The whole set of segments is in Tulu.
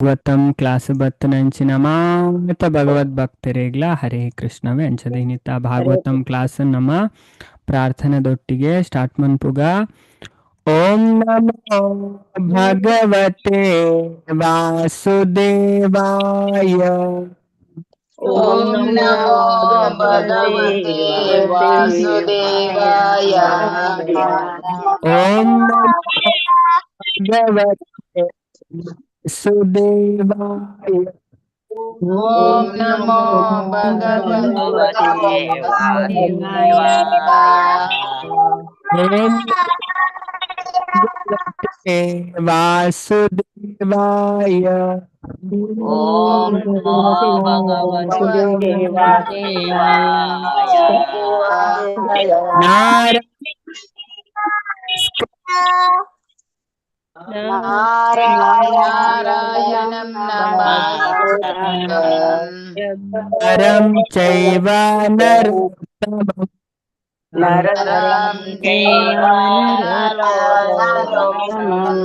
ಭಾಗವತಂ ಕ್ಲಾಸ್ ಬತ್ತನಂಚಿನ ಮಾತ ಭಗವದ್ ಭಕ್ತರಿಗ್ಲ ಹರೇ ಕೃಷ್ಣವೇ. ಅಂಚದ ಇನ್ನಿತ ಭಾಗವತಂ ಕ್ಲಾಸ್ ನಮ್ಮ ಪ್ರಾರ್ಥನೆದೊಟ್ಟಿಗೆ ಸ್ಟಾರ್ಟ್ ಮನ್ಪುಗ. ಓಂ ನಮೋ ಭಗವತೆ ವಾಸುದೇವಾಯ. ಓಂ ನಮೋ ಭಗವತೆ ವಾಸುದೇವಾಯ. ಓಂ ನಮೋ ಭಗವತೆ ವಾಸುದೇವಾಯ. ಓಂ ನಮೋ ಭಗವತೆ ವಾಸುದೇವಾಯ. ಓಂ ಭಗವತೆ ವಾಸುದೇವಾಯ. ಓಂ ನಮೋ ಭಗವತೆ ವಾಸುದೇವಾಯ. ನಾರ ನಾರಾಯಣಂ ನಮಸ್ಕೃತ್ಯಂ. ನರಂ ಚೈವ ನರೋತ್ತಮಂ. ನರಂ ಚೈವ ನರೋತ್ತಮಂ.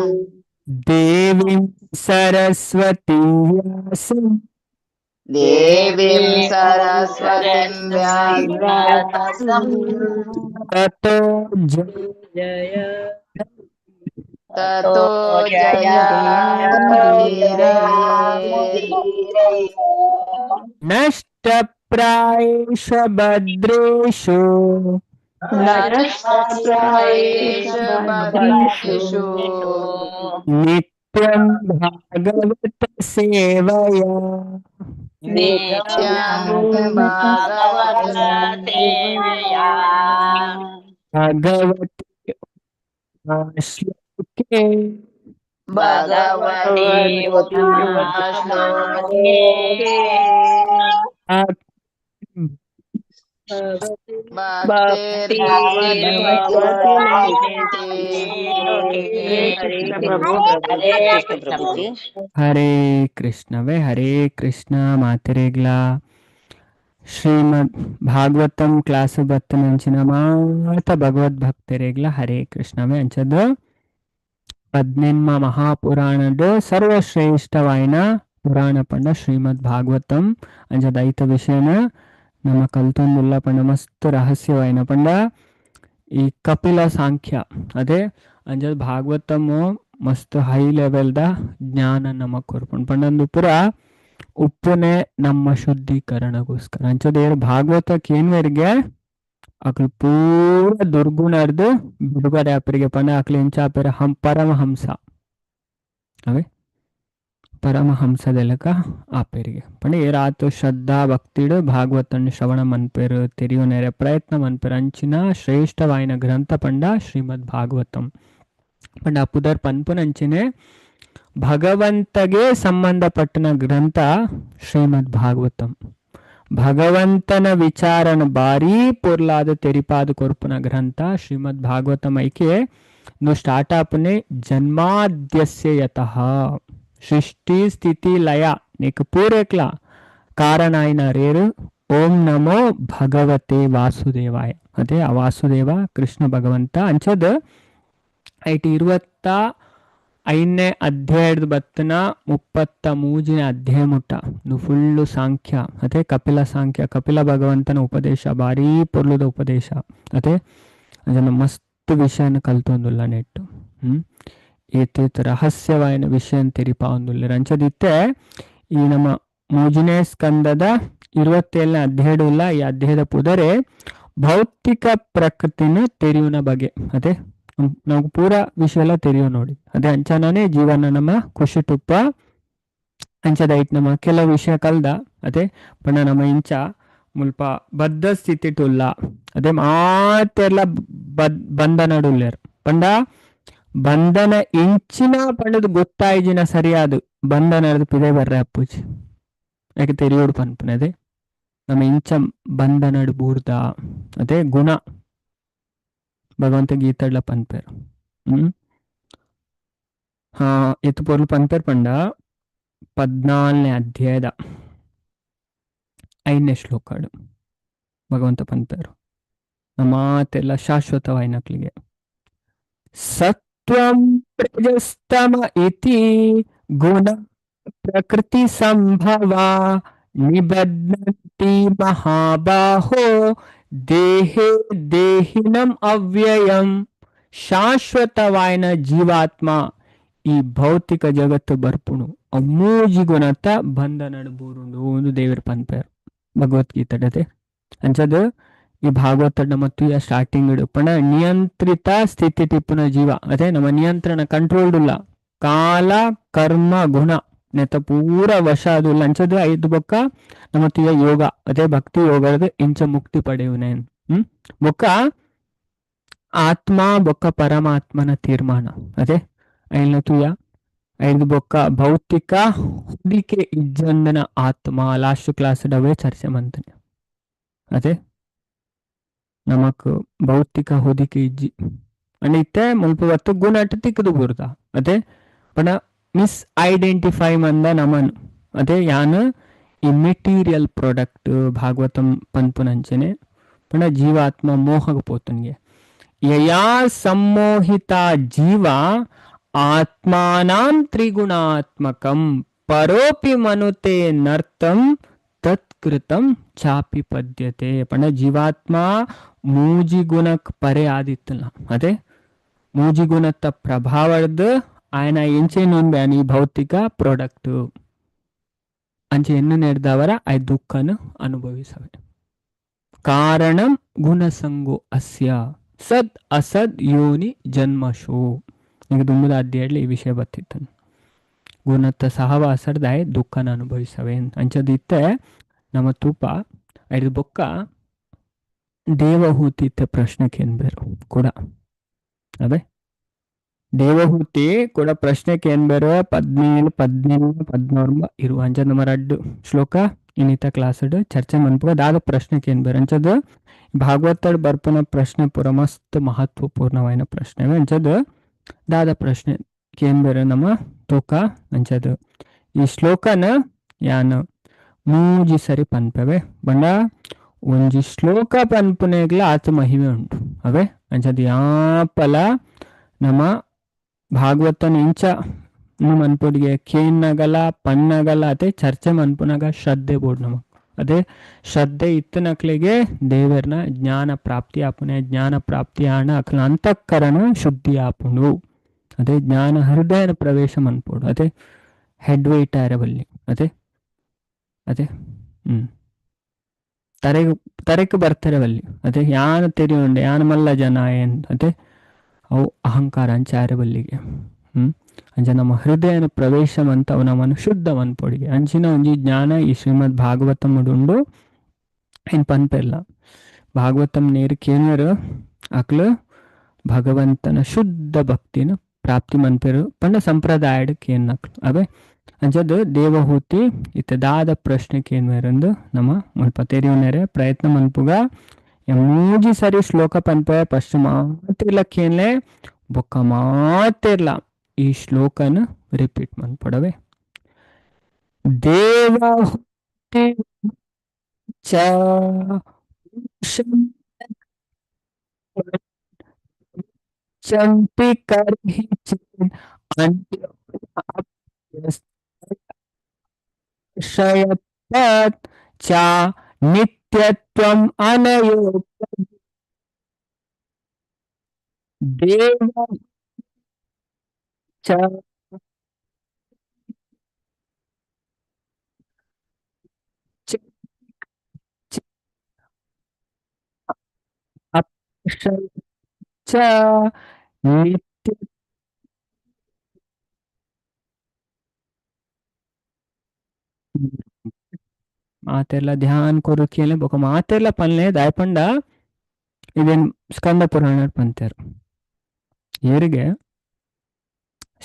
ದೇವೀಂ ಸರಸ್ವತಿ ವ್ಯಾಸಂ. ದೇವೀಂ ಸರಸ್ವತಿಂ ವ್ಯಾಸಂ. ತತೋ ಜಯ ತತೋ ಜಯಮುದೀರಯೇತ್. ನಷ್ಟಪ್ರಾಯೇಷು ಭದ್ರೇಷು. ನಷ್ಟಪ್ರಾಯೇಷು ಭದ್ರೇಷು. ನಿತ್ಯಂ ಭಾಗವತ ಸೇವಯಾ. ನಿತ್ಯಂ ಭಾಗವತ ಸೇವೆಯಾ. ಭಗವತಿ ಶ್ಲೋಕೆ. ಭಗವತಿ ಉತ್ತಮ ಶ್ಲೋಕೆ. ಭಕ್ತಿರ್ಭವತಿ. ಹರೇ ಕೃಷ್ಣವೇ, ಹರೇ ಕೃಷ್ಣ ಮಾತೆರೆಗ್ಲ. ಶ್ರೀಮದ್ ಭಾಗವತಂ ಕ್ಲಾಸ್ ಬತ್ತನಂಚಿನ ಮಾತ ಭಗವದ್ ಭಕ್ತರೆಗ್ಲ ಹರೇ ಕೃಷ್ಣವೇ. ಅಂಚದ ಪದ್ನೆನ್ಮ ಮಹಾಪುರಾಣದ ಸರ್ವಶ್ರೇಷ್ಠವಾಯಿನ ಪುರಾಣ ಪಂಡ ಶ್ರೀಮದ್ ಭಾಗವತಂ. ಅಂಚದ ಐತ ವಿಷಯನ ನಮ್ಮ ಕಲ್ತೊಂದುಲ್ಲ ಪಂಡ ಮಸ್ತ್ ರಹಸ್ಯವಾಯಿನ ಪಂಡ ಈ ಕಪಿಲ ಸಾಂಖ್ಯ. ಅದೇ ಅಂಚದ ಭಾಗವತಮ್ ಮಸ್ತ್ ಹೈ ಲೆವೆಲ್ದ ಜ್ಞಾನ ನಮಕ್ ಕೊರ್ಪುಂಡು. ಪಂಡಂದು ಪುರ ಉಪ್ಪುನೆ ನಮ್ಮ ಶುದ್ಧೀಕರಣಗೋಸ್ಕರ. ಅಂಚದ ಏರ್ ಭಾಗವತ ಕೇನ್ವೆರ್ಗೆ ಅಕ್ಲು ಪೂರ ದುರ್ಗುಣರ್ದು ಬಿಡುಗಡೆ ಆಪರಿಗೆ. ಪಂಡ ಅಕ್ಲು ಎಂಚ ಆಪೆರ್ ಹಂ ಪರಮಹಂಸ, ಅವೇ ಪರಮಹಂಸದೆಲಕ ಆಪೆರಿಗೆ. ಪಂಡ ಏರಾತು ಶ್ರದ್ಧಾ ಭಕ್ತಿಡು ಭಾಗವತನ್ ಶ್ರವಣ ಮನ್ಪೆರು, ತೆರಿಯುನೆರೆ ಪ್ರಯತ್ನ ಮನ್ಪೆರು ಅಂಚಿನ ಶ್ರೇಷ್ಠವಾಯಿನ ಗ್ರಂಥ ಪಂಡ ಶ್ರೀಮದ್ ಭಾಗವತಂ. ಪಂಡ ಪುದರ್ ಪನ್ಪುನಂಚಿನೆ ಭಗವಂತಗೆ ಸಂಬಂಧಪಟ್ಟನ ಗ್ರಂಥ ಶ್ರೀಮದ್ ಭಾಗವತಂ. ಭಗವಂತನ ವಿಚಾರನ ಬಾರೀ ಪೊರ್ಲಾದ ತೆರಿಪಾದ ಕೊರ್ಪುನ ಗ್ರಂಥ ಶ್ರೀಮದ್ ಭಾಗವತಂ. ಐಕೆ ಸ್ಟಾರ್ಟ್ ಆಪನೆ ಜನ್ಮಾದ್ಯಸ್ಯ ಯತಃ ಸೃಷ್ಟಿ ಸ್ಥಿತಿ ಲಯ ನೀಕು ಪೂರೇಕ್ಲ ಕಾರಣಾಯಿನ ರೇರು ಓಂ ನಮೋ ಭಗವತೆ ವಾಸುದೇವಾಯ. ಅದೇ ಆ ವಾಸುದೇವ ಕೃಷ್ಣ ಭಗವಂತ. ಅಂಚದ ಐಟ್ 25ನೇ ಅಧ್ಯಾಯದ ಬತ್ತನ 33ನೇ ಅಧ್ಯಾಯ ಮುಟ್ಟ ಫುಲ್ಲು ಸಾಂಖ್ಯ, ಅದೇ ಕಪಿಲ ಸಾಂಖ್ಯ, ಕಪಿಲ ಭಗವಂತನ ಉಪದೇಶ, ಭಾರೀ ಪೊರ್ಲುದ ಉಪದೇಶ. ಅದೇ ಅದನ್ನು ಮಸ್ತ್ ವಿಷಯನ ಕಲ್ತೊಂದುಲ್ಲ ನೆಟ್ಟು ಏತೇತ ರಹಸ್ಯವಾಯಿನ ವಿಷಯ ತೆರಿಪಾವೊಂದುಲ್ಲ. ಅಂಚದಿತ್ತೆ ಈ ನಮ್ಮ 3ನೇ ಸ್ಕಂದದ 27ನೇ ಅಧ್ಯಾಯ ಈ ಅಧ್ಯಾಯದ ಪುದರೆ ಭೌತಿಕ ಪ್ರಕೃತಿನ ತೆರಿಯುನ ಬಗೆ. ಅದೇ ನಾವು ಪೂರ ವಿಷಯ ಎಲ್ಲ ತೆರಿಯೋ ನೋಡಿ. ಅದೇ ಅಂಚನೇ ಜೀವನ ನಮ್ಮ ಖುಷಿ ತುಪ್ಪ ಅಂಚದ ಐಟ್ ನಮ್ಮ ಕೆಲವು ವಿಷಯ ಕಲ್ದ. ಅದೇ ಪಂಡ ನಮ್ಮ ಇಂಚ ಮುಲ್ಪ ಬದ್ಧ ಸ್ಥಿತಿ ಟುಲ್ಲ, ಅದೇ ಮಾತೆಲ್ಲ ಬಂಧನಡುಲ್ಲೇರ್. ಪಂಡ ಬಂಧನ ಇಂಚಿನ ಪಂಡದು ಗೊತ್ತಾಯ್ಜಿನ ಸರಿಯಾದ ಬಂಧನದ ಪಿದೆ ಬರ್ರೆ ಅಪ್ಪುಜಿ ಯಾಕೆ ತೆರಿಯೋಡು ಪನ್ಪುನೆ. ಅದೇ ನಮ್ಮ ಇಂಚ ಬಂಧನಡು ಬೂರ್ದ ಅದೇ ಗುಣ ಭಗವಂತ ಗೀತಡ್ಲ ಪನ್ಪೇರು. ಹಾ ಎತ್ತು ಪೊರ್ಲು ಪನ್ಪೇರ್ ಪಂಡ 14ನೇ ಅಧ್ಯಾಯದ 5ನೇ ಶ್ಲೋಕಡು ಭಗವಂತ ಪನ್ಪೇರು ನಮ್ಮ ಮಾತೆಲ್ಲ ಶಾಶ್ವತವಾಯಿನಕ್ಲಿಗೆ ಸತ್ವಂ ರಜಸ್ತಮ ಇತಿ ಗುಣ ಪ್ರಕೃತಿ ಸಂಭವ ನಿಬಧ್ನಂತಿ ಮಹಾಬಾಹೋ ದೇಹೇ ದೇಹಿನಂ ಅವ್ಯಯಂ. ಶಾಶ್ವತವಾಯಿನ ಜೀವಾತ್ಮ ಈ ಭೌತಿಕ ಜಗತ್ತು ಬರ್ಪುಣು ಅವು ಮೂಜಿ ಗುಣತ ಬಂಧನಡ್ ಬೂರುಂಡು ಒಂದು ದೇವರ ಪನ್ಪೇರು ಭಗವದ್ಗೀತೆ ಅಂಚದು ಈ ಭಾಗವತ ಮತ್ತು ಈ ಸ್ಟಾರ್ಟಿಂಗ್ ಪಂಡ ನಿಯಂತ್ರಿತ ಸ್ಥಿತಿ ಟಿಪ್ಪುನ ಜೀವ ಅದೇ ನಮ್ಮ ನಿಯಂತ್ರಣ ಕಂಟ್ರೋಲ್ಡ್ ಇಲ್ಲ ಕಾಲ ಕರ್ಮ ಗುಣ ನೆತ್ತ ಪೂರ ವಶ ಅದು ಇಲ್ಲ ಅಂಚದು ಐದು ಬೊಕ್ಕ ನಮ್ಮ ತುಯ ಯೋಗ ಅದೇ ಭಕ್ತಿ ಯೋಗದ ಇಂಚ ಮುಕ್ತಿ ಪಡೆಯುವನೆ. ಬೊಕ್ಕ ಆತ್ಮ ಬೊಕ್ಕ ಪರಮಾತ್ಮನ ತೀರ್ಮಾನ ಅದೇ ಐನ ತುಯ ಐದು ಬೊಕ್ಕ ಭೌತಿಕ ಹುಡಿಕೆ ಇಜ್ಜಂದನ ಆತ್ಮ ಲಾಸ್ಟ್ ಕ್ಲಾಸ್ ಡವೇ ಚರ್ಚೆ ಮಂತನೆ. ಅದೇ ನಮಕ್ ಭೌತಿಕ ಹೊದಿಕೆ ಇಜ್ಜಿ ಅಂಡ್ ಇತ್ತೆ ಮುಲ್ಪ ಬತ್ತು ಗುಣ ತಿಕ್ಕದು ಬುರ್ದ ಅದೇ ಪಂಡ ಮಿಸ್ ಐಡೆಂಟಿಫೈ ಮಂದ ನಮನ್ ಅದೇ ಯಾನ್ ಈ ಮೆಟೀರಿಯಲ್ ಪ್ರಾಡಕ್ಟ್ ಭಾಗವತಂ ಪನ್ಪುನಂಚನೆ ಪಂಡ ಜೀವಾತ್ಮ ಮೋಹಗ ಪೋತನ್ಗೆ ಯಯಾ ಸಮ್ಮೋಹಿತ ಜೀವ ಆತ್ಮಾನಾಂ ತ್ರಿಗುಣಾತ್ಮಕಂ ಪರೋಪಿ ಮನುತೆ ನರ್ತಂ ತತ್ಕೃತಂ ಚಾಪಿ ಪದ್ಯತೆ. ಪಂಡ ಜೀವಾತ್ಮ ಮೂಜಿ ಗುಣಕ್ ಪರೆ ಆದಿತ್ತಲ್ಲ ಅದೇ ಮೂಜಿ ಗುಣತ್ತ ಪ್ರಭಾವದ ಆಯನ ಎಂಚೇನು ಈ ಭೌತಿಕ ಪ್ರಾಡಕ್ಟ್ ಅಂಚೆ ಎನ್ನು ನೆಡ್ದವರ I ದುಃಖನ ಅನುಭವಿಸವೆ. ಕಾರಣಂ ಗುಣಸಂಗೋ ಅಸ್ಯ ಸದ್ ಅಸದ್ ಯೋನಿ ಜನ್ಮಶೋ. ಈಗ ದುಂಬದ ಅಧ್ಯಾಯದಲ್ಲಿ ಈ ವಿಷಯ ಬತ್ತಿತ್ತು. ಗುಣತ್ತ ಸಹವಾಸದ ಆಯ್ ದುಃಖನ ಅನುಭವಿಸವೆ ಅಂಚದಿತ್ತೆ ನಮ್ಮ ತೂಪ ಐದು ಬೊಕ್ಕ ದೇವಹೂತಿ ಇತ್ತ ಪ್ರಶ್ನೆ ಕೇನ್ಬೇರು ಕೂಡ ಅದೇ ದೇವಹೂತಿ ಕೂಡ ಪ್ರಶ್ನೆ ಕೇನ್ಬೇರು 17 18 19 ಇರುವ ಅಂಚದ ನಮ್ಮ ರಡ್ಡು ಶ್ಲೋಕ ಇನ್ನಿತ ಕ್ಲಾಸ್ ಚರ್ಚೆ ಮನ್ಪುಗ ದಾದ ಪ್ರಶ್ನೆ ಕೇನ್ಬೇರು ಅಂಚದ ಭಾಗವತಡ್ ಬರ್ಪುನ ಪ್ರಶ್ನೆ ಪೂರ ಮಸ್ತ್ ಮಹತ್ವಪೂರ್ಣವಾದ ಪ್ರಶ್ನೆ ಅಂಚದ ದಾದ ಪ್ರಶ್ನೆ ಕೇನ್ಬೇರು ನಮ್ಮ ತೋಕ ಅಂಚದ ಈ ಶ್ಲೋಕನ ಯಾನ್ ಮೂಜಿ ಸರಿ ಪನ್ಪವೆ ಬಂಡ ಒಂಜಿ ಶ್ಲೋಕ ಪನ್ಪುನೆಗ್ಲ ಆತ ಮಹಿಮೆ ಉಂಟು ಅವೇ ಅಂಚದ ಯಾಪಲ ನಮ್ಮ ಭಾಗವತನ ಇಂಚ ಮನ್ಪುಡಿಗೆ ಕೇನ್ನಗಲ ಪನ್ನಗಲ ಅದೇ ಚರ್ಚೆ ಮನ್ಪುನಾಗ ಶ್ರದ್ಧೆ ಬೋಡ್ ನಮಕ್ ಅದೇ ಶ್ರದ್ಧೆ ಇತ್ತನಕ್ಲಿಗೆ ದೇವರನ ಜ್ಞಾನ ಪ್ರಾಪ್ತಿ ಆಪುನೆ ಜ್ಞಾನ ಪ್ರಾಪ್ತಿ ಆಣ ಅಕ್ಲ ಅಂತಃಕರಣ ಶುದ್ಧಿ ಆಪುಂಡು ಅದೇ ಜ್ಞಾನ ಹೃದಯನ ಪ್ರವೇಶ ಮನ್ಪೋಡು ಅದೇ ಹೆಡ್ ವೆಯ್ಟ್ ಆರಬಲ್ಲಿ ಅದೇ ಅದೇ ತರೆಕ್ ಬರ್ತಾರೆ ಬಲ್ಲಿ ಅದೇ ಯಾನ ತೆರಿಯುಂಡೆ ಯಾನ ಮಲ್ಲ ಜನ ಏನ್ ಅದೇ ಅವು ಅಹಂಕಾರ ಅಂಚಾರ ಬಲ್ಲಿಗೆ ಅಂಚ ನಮ್ಮ ಹೃದಯನ ಪ್ರವೇಶ ಅಂತ ಅವು ನಮ್ಮನ್ನು ಶುದ್ಧ ಮನ್ಪೊಡಿಗೆ ಅಂಚಿನ ಒಂಜಿ ಜ್ಞಾನ ಈ ಶ್ರೀಮದ್ ಭಾಗವತಂ ಉಂಡು ಏನ್ ಪನ್ಪೆಲ್ಲ ಭಾಗವತಂ ನೇರು ಕೇನ್ವರು ಅಕ್ಲು ಭಗವಂತನ ಶುದ್ಧ ಭಕ್ತಿನ ಪ್ರಾಪ್ತಿ ಮನ್ಪೆರು ಪಂಡ ಸಂಪ್ರದಾಯಡ್ ಕೇನ್ನಕ್ಲು ಅವೇ ಅಂಚದು ದೇವಹೂತಿ ಇತ್ತದಾದ ಪ್ರಶ್ನೆ ಕೇನ್ವೇರಂದು ನಮ್ಮ ಮುಲ್ಪ ತೆರಿಯುನೇರೆ ಪ್ರಯತ್ನ ಮನ್ಪುಗ ಮೂಜಿ ಸರಿ ಶ್ಲೋಕ ಪನ್ಪೆ ಫಸ್ಟ್ ಮಾತಿರ್ಲ ಕೇನ್ಲೆ ಬೊಕ್ಕ ಮಾತಿರ್ಲ ಈ ಶ್ಲೋಕನ ರಿಪೀಟ್ ಮನ್ಪಡವೆ. ದೇವಹೂತಿ ಚ ಚಂಪಿ ಕರ್ಹಿ ಅನ್ಯಶಯಪತ್ ಚ ನಿತ್ಯತ್ವಂ ಅನಯೋ ದೇವ ಚ ಚ ನಿತ್ಯ ಮಾತೆಲ್ಲ ಧ್ಯಾನ ಕೊರುಕಿಯಲ್ಲೇ ಬೊಕ ಮಾತೆಲ್ಲ ಪನ್ಲೆ ದಾಯಪಂಡ ಇದೇನ್ ಸ್ಕಂದ ಪುರಾಣ ಪಂತೇರು ಏರಿಗೆ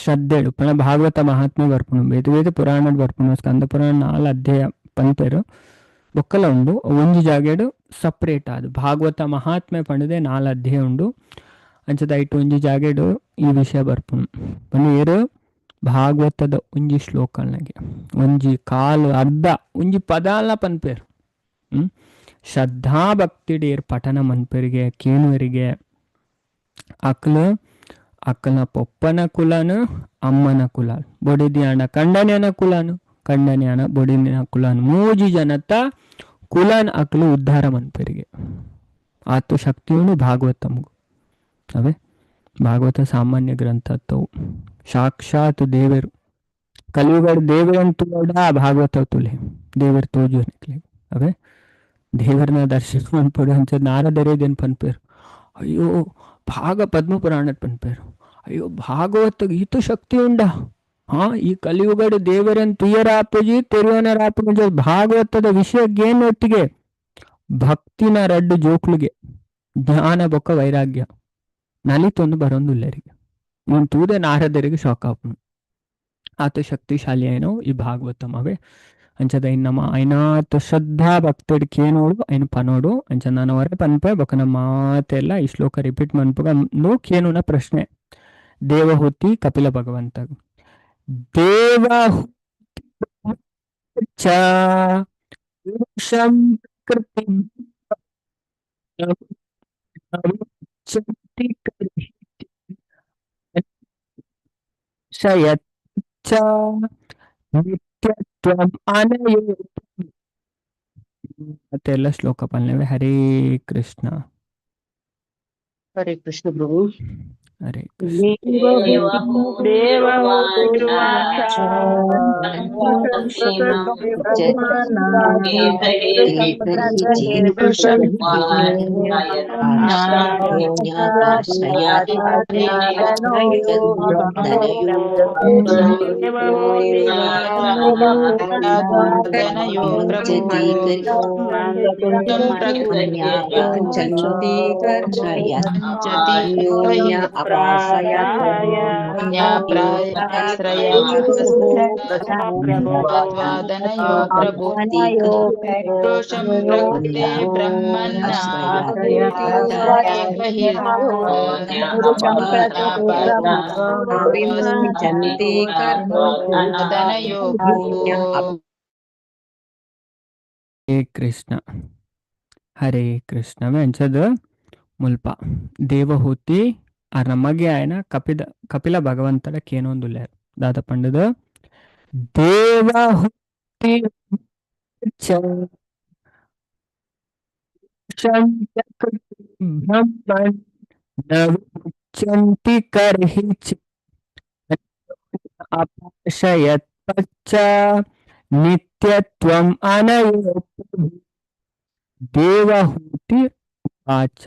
ಶ್ರದ್ಧೆಡು ಪಂಡ ಭಾಗವತ ಮಹಾತ್ಮೆ ಬರ್ಪುಣು ಬೇತೆ ಬೇತೆ ಪುರಾಣ ಬರ್ಪುಣು ಸ್ಕಂದ ಪುರಾಣ 4 ಅಧ್ಯಾಯ ಪಂತೇರು ಬೊಕ್ಕಲ ಉಂಡು ಒಂಜಿ ಜಾಗೆಡು ಸಪ್ರೇಟ್ ಆದ್ ಭಾಗವತ ಮಹಾತ್ಮೆ ಪಂಡದೆ 4 ಅಧ್ಯಾಯ ಉಂಡು ಅಂಚದ ಐಟು ಒಂಜಿ ಜಾಗೆಡು ಈ ವಿಷಯ ಬರ್ಪುಣು ಪಂಡ ಏರು ಭಾಗವತದ ಒಂಜಿ ಶ್ಲೋಕಲ್ನಗೆ ಒಂಜಿ ಕಾಲು ಅರ್ಧ ಒಂಜಿ ಪದಾಲ ಪನ್ಪೇರು ಶ್ರದ್ಧಾ ಭಕ್ತಿಡೇರ್ ಪಠನ ಮನ್ಪೆರಿಗೆ ಕೇನುವರಿಗೆ ಅಕ್ಲು ಅಕ್ಕನ ಪೊಪ್ಪನ ಕುಲನು ಅಮ್ಮನ ಕುಲ ಬೊಡಿದಿಯಾಣ ಕಂಡನೆಯನ ಕುಲನು ಕಂಡನೆಯನ ಬೊಡಿದಿನ ಕುಲನು ಮೂಜಿ ಜನತ ಕುಲನ್ ಅಕ್ಲು ಉದ್ಧಾರ ಮನ್ಪೆರಿಗೆ ಆತು ಶಕ್ತಿಯುನು ಭಾಗವತಮ್ಗು. ಅವೇ ಭಾಗವತ ಸಾಮಾನ್ಯ ಗ್ರಂಥ ತವು ಸಾಕ್ಷಾತ್ ದೇವರು ಕಲಿಯುಗಡ್ ದೇವರಂತೂ ಭಾಗವತ ತುಲೆ ದೇವರು ತೋಜು ಅವೇ ದೇವರನ್ನ ದರ್ಶನ ಮನ್ಪೊಡು ಅಂಚ ನಾರದರೇದೇನು ಪನ್ಪೇರು ಅಯ್ಯೋ ಭಾಗ ಪದ್ಮ ಪುರಾಣದ ಪನ್ಪೇರು ಅಯ್ಯೋ ಭಾಗವತ ಈತು ಶಕ್ತಿ ಉಂಡ ಹಾ ಈ ಕಲಿಯುಗಡ್ ದೇವರನ್ ತುಯರಾಪುಜಿ ತೆರಿಯೋನರಾಪುಜಿ ಭಾಗವತದ ವಿಷಯಕ್ಕೇನೊಟ್ಟಿಗೆ ಭಕ್ತಿನ ರಡ್ಡು ಜೋಕ್ಲಿಗೆ ಜ್ಞಾನ ಬೊಕ್ಕ ವೈರಾಗ್ಯ ನಲಿತೊಂದು ಬರೊಂದುಲ್ಲೆರಿಗೆ ಇವನ್ ತೂದೆ ನಾರದರಿಗೆ ಶಾಕ್ ಆಪುನು. ಆತ ಶಕ್ತಿಶಾಲಿ ಏನೋ ಈ ಭಾಗವತಂ ಅವೇ ಅಂಚದ ನಮ್ಮ ಐನಾತ್ ಶ್ರದ್ಧಾ ಭಕ್ತಿಡ್ ಕೇನೋಡು ಐನ್ ಪನೋಡು ಅಂಚ ನಾನು ಹೊರೆ ಪನ್ಪೆ ಬೊಕ್ಕ ನಮ್ಮ ಮಾತೆಲ್ಲ ಈ ಶ್ಲೋಕ ರಿಪೀಟ್ ಮನ್ಪುಗ ನೋ ಕೇನುನ ಪ್ರಶ್ನೆ. ದೇವಹೂತಿ ಕಪಿಲ ಭಗವಂತ ದೇವಹೂತಿ ಚ ಪುರುಷಂ ಪ್ರಕೃತಿ ಶಯಚ್ಚ ನಿತ್ಯತ್ವಂ ಅನಯೋ ಮತ್ತೆಲ್ಲ ಶ್ಲೋಕ ಪಲ್ಲೆವೆ. ಹರೇ ಕೃಷ್ಣ. ಹರೇ ಕೃಷ್ಣ ಪ್ರಭು. ಹರೇ ಕೃಷ್ಣ. ಹರೇ ಕೃಷ್ಣ. ಹರೇ ಕೃಷ್ಣ. ಅಂಚದ ಮುಲ್ಪ ದೇವಹೂತಿ ಆರ್ನ ಮಗೆ ಆಯನ ಕಪಿಲ ಭಗವಂತಡ ಕೇನೊಂದುಲ್ಲೇರು ದಾದ ಪಂಡದ ದೇವಹೂತಿ ಚ ಬ್ರಹ್ಮನ್ ನ ವಿಮುಚ್ಯಂತಿ ಕರ್ಹಿಚ ಅಪಾಶಯತ್ಪಚ್ಚ ನಿತ್ಯತ್ವಂ ಅನಯೋ ಪ್ರಭು. ದೇವಹೂತಿ ವಾಚ.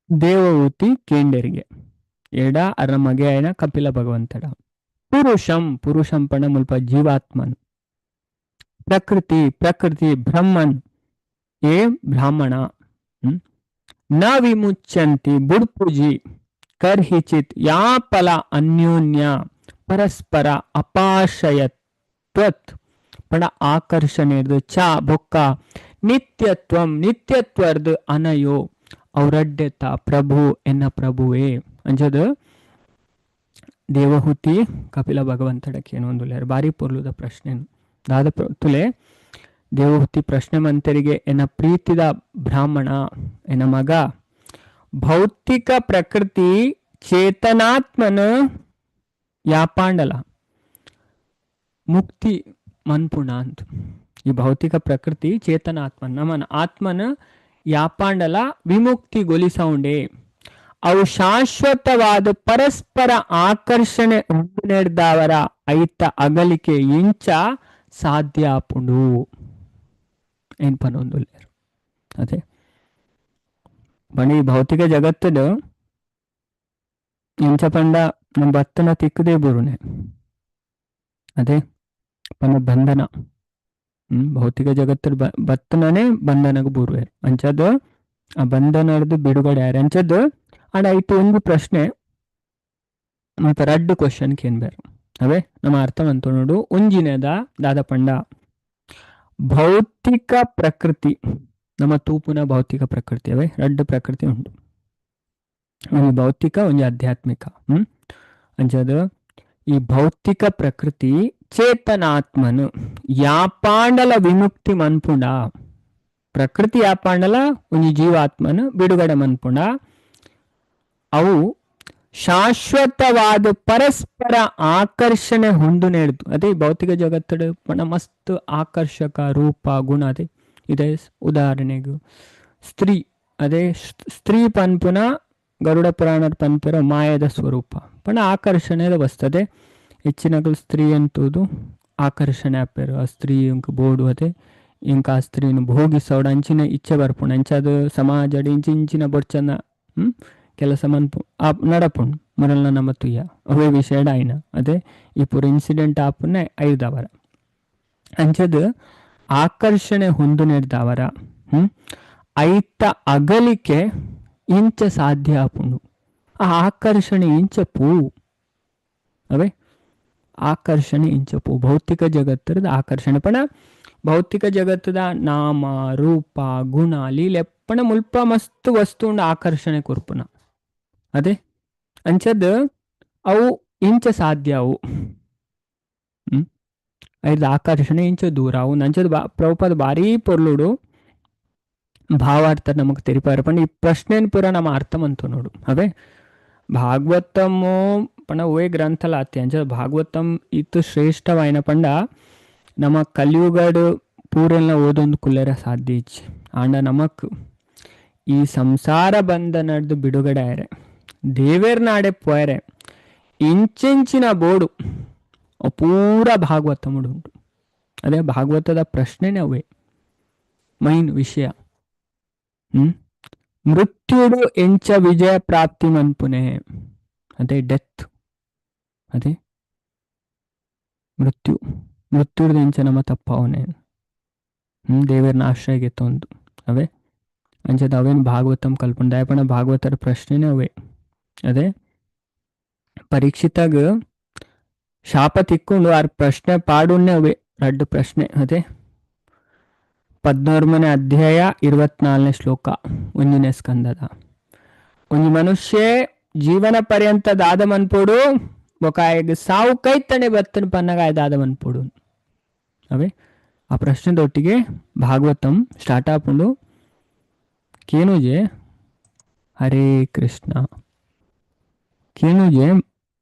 ದೇವಹೂತಿ ಕೇಂಡರಿಗೆ ಎಡ ಅರ ಮಗೆ ಆಯನ ಕಪಿಲ ಭಗವಂತಡ ಪುರುಷಂ ಪುರುಷಂ ಪಣ ಮುಲ್ಪ ಜೀವಾತ್ಮನ್ ಪ್ರಕೃತಿ ಪ್ರಕೃತಿ ಬ್ರಹ್ಮನ್ ಏ ಬ್ರಾಹ್ಮಣ ನ ವಿಮುಚ್ಯಂತಿ ಬುಡ್ಪುಜಿ ಕರ್ಹಿಚಿತ್ ಯಾಪಲ ಅನ್ಯೋನ್ಯ ಪರಸ್ಪರ ಅಪಾಶಯತ್ವತ್ ಪಣ ಆಕರ್ಷಣೆರ್ದು ಚ ಬೊಕ್ಕ ನಿತ್ಯತ್ವಂ ನಿತ್ಯತ್ವರ್ದು ಅನಯೋ ಅವರಡ್ಡೆತ ಪ್ರಭು ಎನ್ನ ಪ್ರಭುವೇ ಅಂಚದ ದೇವಹೂತಿ ಕಪಿಲ ಭಗವಂತಡಕ್ಕೆ ಏನೋ ಒಂದು ಬಾರಿ ಪೊರ್ಲುದ ಪ್ರಶ್ನೆ ದಾದ ತುಲೆ ದೇವಹೂತಿ ಪ್ರಶ್ನೆ ಮಂತರಿಗೆ ಎನ್ನ ಪ್ರೀತಿದ ಬ್ರಾಹ್ಮಣ ಎನ್ನ ಮಗ ಭೌತಿಕ ಪ್ರಕೃತಿ ಚೇತನಾತ್ಮನ ಯಾಪಾಂಡಲ ಮುಕ್ತಿ ಮನ್ಪುಣ ಅಂತ. ಈ ಭೌತಿಕ ಪ್ರಕೃತಿ ಚೇತನಾತ್ಮನ ನಮನ ಆತ್ಮನ ಯಾಪಾಂಡಲ ವಿಮುಕ್ತಿಗೊಳಿಸೌಂಡೆ ಅವು ಶಾಶ್ವತವಾದ ಪರಸ್ಪರ ಆಕರ್ಷಣೆ ಉಂಡು ಐತ ಅಗಲಿಕೆ ಇಂಚ ಸಾಧ್ಯ ಆಪುಂಡು ಏನ್ ಪನೊಂದುಲ್ಲೇರು. ಅದೇ ಬಣಿ ಭೌತಿಕ ಜಗತ್ತದ ಇಂಚ ಪಂಡ ನಮ್ಮ ಬತ್ತನ ತಿಕ್ಕದೇ ಬರುನೆ ಅದೇ ಪನ ಬಂಧನ. ಭೌತಿಕ ಜಗತ್ತ ಬತ್ತನೇ ಬಂಧನಕ್ಕೆ ಬೂರ್ವೆ ಅಂಚದ ಆ ಬಂಧನದ ಬಿಡುಗಡೆ ಯಾರು ಅಂಚದ್ದು. ಅಂಡ್ ಐತು ಒಂದು ಪ್ರಶ್ನೆ ಮತ್ತೆ ರಡ್ಡು ಕ್ವಶನ್ ಕೇನ್ ಬೇರೆ ಅವೇ ನಮ್ಮ ಅರ್ಥ ಅಂತ ನೋಡು. ಒಂಜಿನೇದ ದಾದ ಪಂಡ ಭೌತಿಕ ಪ್ರಕೃತಿ ನಮ್ಮ ತೂಪುನ ಭೌತಿಕ ಪ್ರಕೃತಿ ಅವೇ ರಡ್ಡು ಪ್ರಕೃತಿ ಉಂಟು. ಒಂದು ಭೌತಿಕ ಒಂಜಿ ಆಧ್ಯಾತ್ಮಿಕ. ಅಂಚದ ಈ ಭೌತಿಕ ಪ್ರಕೃತಿ ಚೇತನಾತ್ಮನು ಯಾಪಾಂಡಲ ವಿಮುಕ್ತಿ ಮನ್ಪುಂಡ ಪ್ರಕೃತಿ ಯಾಪಾಂಡಲ ಒಂಜಿ ಜೀವಾತ್ಮನು ಬಿಡುಗಡೆ ಮನ್ಪುಂಡ ಅವು ಶಾಶ್ವತವಾದ ಪರಸ್ಪರ ಆಕರ್ಷಣೆ ಹೊಂದುನೆಡ್ದು ಅದೇ ಭೌತಿಕ ಜಗತ್ತಡು ಪಂಡ ಮಸ್ತ್ ಆಕರ್ಷಕ ರೂಪ ಗುಣ ಅದೇ ಇದೆ. ಉದಾಹರಣೆಗೆ ಸ್ತ್ರೀ, ಅದೇ ಸ್ತ್ರೀ ಪನ್ಪುನ ಗರುಡ ಪುರಾಣ ಪನ್ಪುರ ಮಾಯದ ಸ್ವರೂಪ ಪಂಡ ಆಕರ್ಷಣೆದ ವಸ್ತದೆ. ಹೆಚ್ಚಿನಕಲು ಸ್ತ್ರೀ ಅಂತೂದು ಆಕರ್ಷಣೆ ಆಪೇರು, ಆ ಸ್ತ್ರೀ ಇಂಕ್ ಬೋಡು ಅದೇ ಇಂಕ ಆ ಸ್ತ್ರೀನು ಭೋಗಿಸೋಡು ಅಂಚಿನ ಇಚ್ಛೆ ಬರ್ಪುಂಡು. ಅಂಚಾದ ಸಮಾಜಡ್ ಇಂಚಿಂಚಿನ ಬೊಡ್ಚನ ಕೆಲಸ ಮನ್ಪು ಆ ನಡಪುಂಡು ಮೊರಲ್ನ ನಮ್ಮ ತುಯ್ಯ ಅವೇ ವಿಷಯಡ್ ಆಯ್ನ ಅದೇ ಈ ಪೂರ ಇನ್ಸಿಡೆಂಟ್ ಆಪುನ ಐದವರ ಅಂಚದ ಆಕರ್ಷಣೆ ಹೊಂದುನೆಡ್ದವರ ಐತ ಅಗಲಿಕೆ ಇಂಚ ಸಾಧ್ಯ ಆಪುಂಡು. ಆ ಆಕರ್ಷಣೆ ಇಂಚ ಪೂ ಅವೇ ಆಕರ್ಷಣೆ ಇಂಚ ಪೂ ಭೌತಿಕ ಜಗತ್ತದ ಆಕರ್ಷಣೆ ಪಣ ಭೌತಿಕ ಜಗತ್ತದ ನಾಮ ರೂಪ ಗುಣ ಲೀಲೆ ಪಣ ಮುಲ್ಪ ಮಸ್ತ್ ವಸ್ತು ಉಂಡು ಆಕರ್ಷಣೆ ಕೊರ್ಪುನ ಅದೇ ಅಂಚದ ಅವು ಇಂಚ ಸಾಧ್ಯ ಅವು ಐದು ಆಕರ್ಷಣೆ ಇಂಚ ದೂರ ಅವು ಅಂಚದ ಪ್ರಭುಪಾದ ಭಾರೀ ಪೊರ್ಲುಡು ಭಾವಾರ್ಥ ನಮಗ್ ತೆರಿಪಾರ. ಪಂಡ ಈ ಪ್ರಶ್ನೆನ್ ಪೂರ ನಮ್ಮ ಅರ್ಥ ಮಂತು ನೋಡು. ಅವೇ ಭಾಗವತಮು ಪಂಡ ಓಯ್ ಗ್ರಂಥಲ ಅತ್ತಿ ಅಂಚ ಭಾಗವತಂ ಇತ್ತು ಶ್ರೇಷ್ಠವಾಯಿನ ಪಂಡ ನಮ್ಮ ಕಲಿಯುಗಡು ಪೂರೆಲ್ಲ ಓದೊಂದು ಕುಲ್ಲೆರ ಸಾಧ್ಯ ಇಚ್ಚಿ. ಆಂಡ ನಮಕ್ ಈ ಸಂಸಾರ ಬಂಧನಡ್ದು ಬಿಡುಗಡೆ ಆಯರೆ ದೇವೇರ್ನಾಡೆ ಪೋಯರೆ ಇಂಚಿಂಚಿನ ಬೋಡು ಪೂರ ಭಾಗವತముಡು ಉಂಟು. ಅದೇ ಭಾಗವತದ ಪ್ರಶ್ನೆನೇ ಅವೇ ಮೈನ್ ವಿಷಯ. ಮೃತ್ಯುಡು ಎಂಚ ವಿಜಯ ಪ್ರಾಪ್ತಿ ಮನ್ಪುನೆ ಅದೇ ಡೆತ್ ಅದೇ ಮೃತ್ಯು ಮೃತ್ಯುಡ್ದು ಎಂಚ ನಮ್ಮ ತಪ್ಪಾವನೆ ದೇವೇರ್ನ ಆಶ್ರಯಗೆ ತೊಂದು ಅವೇ ಅಂಚದ ಅವೇನು ಭಾಗವತಂ ಕಲ್ಪುಂಡು ದಯಪಣ ಭಾಗವತರ ಪ್ರಶ್ನೆನೇ ಅವೇ. ಅದೇ ಪರೀಕ್ಷಿತಾಗ ಶಾಪ ತಿಕ್ಕೊಂಡು ಆರ್ ಪ್ರಶ್ನೆ ಪಾಡುನ್ನೇ ಅವೇ ರಡ್ಡು ಪ್ರಶ್ನೆ. ಅದೇ 14ನೇ ಅಧ್ಯಾಯ 24ನೇ ಶ್ಲೋಕ 1ನೇ ಸ್ಕಂದದ. ಒಂಜಿ ಮನುಷ್ಯ ಜೀವನ ಪರ್ಯಂತ ದಾದ ಮನ್ಪೋಡು ಬೊಕಾಯಗ್ ಸಾವು ಕೈತಣೆ ಬತ್ತನ ಪನ್ನಗಾಯ ದಾದ ಮನ್ಪೋಡು ಅವೇ ಆ ಪ್ರಶ್ನೆದೊಟ್ಟಿಗೆ ಭಾಗವತಂ ಸ್ಟಾರ್ಟ್ ಆಪುಂಡು. ಕೇನುಜೆ ಹರೇ ಕೃಷ್ಣ ಕೇನುಜೆ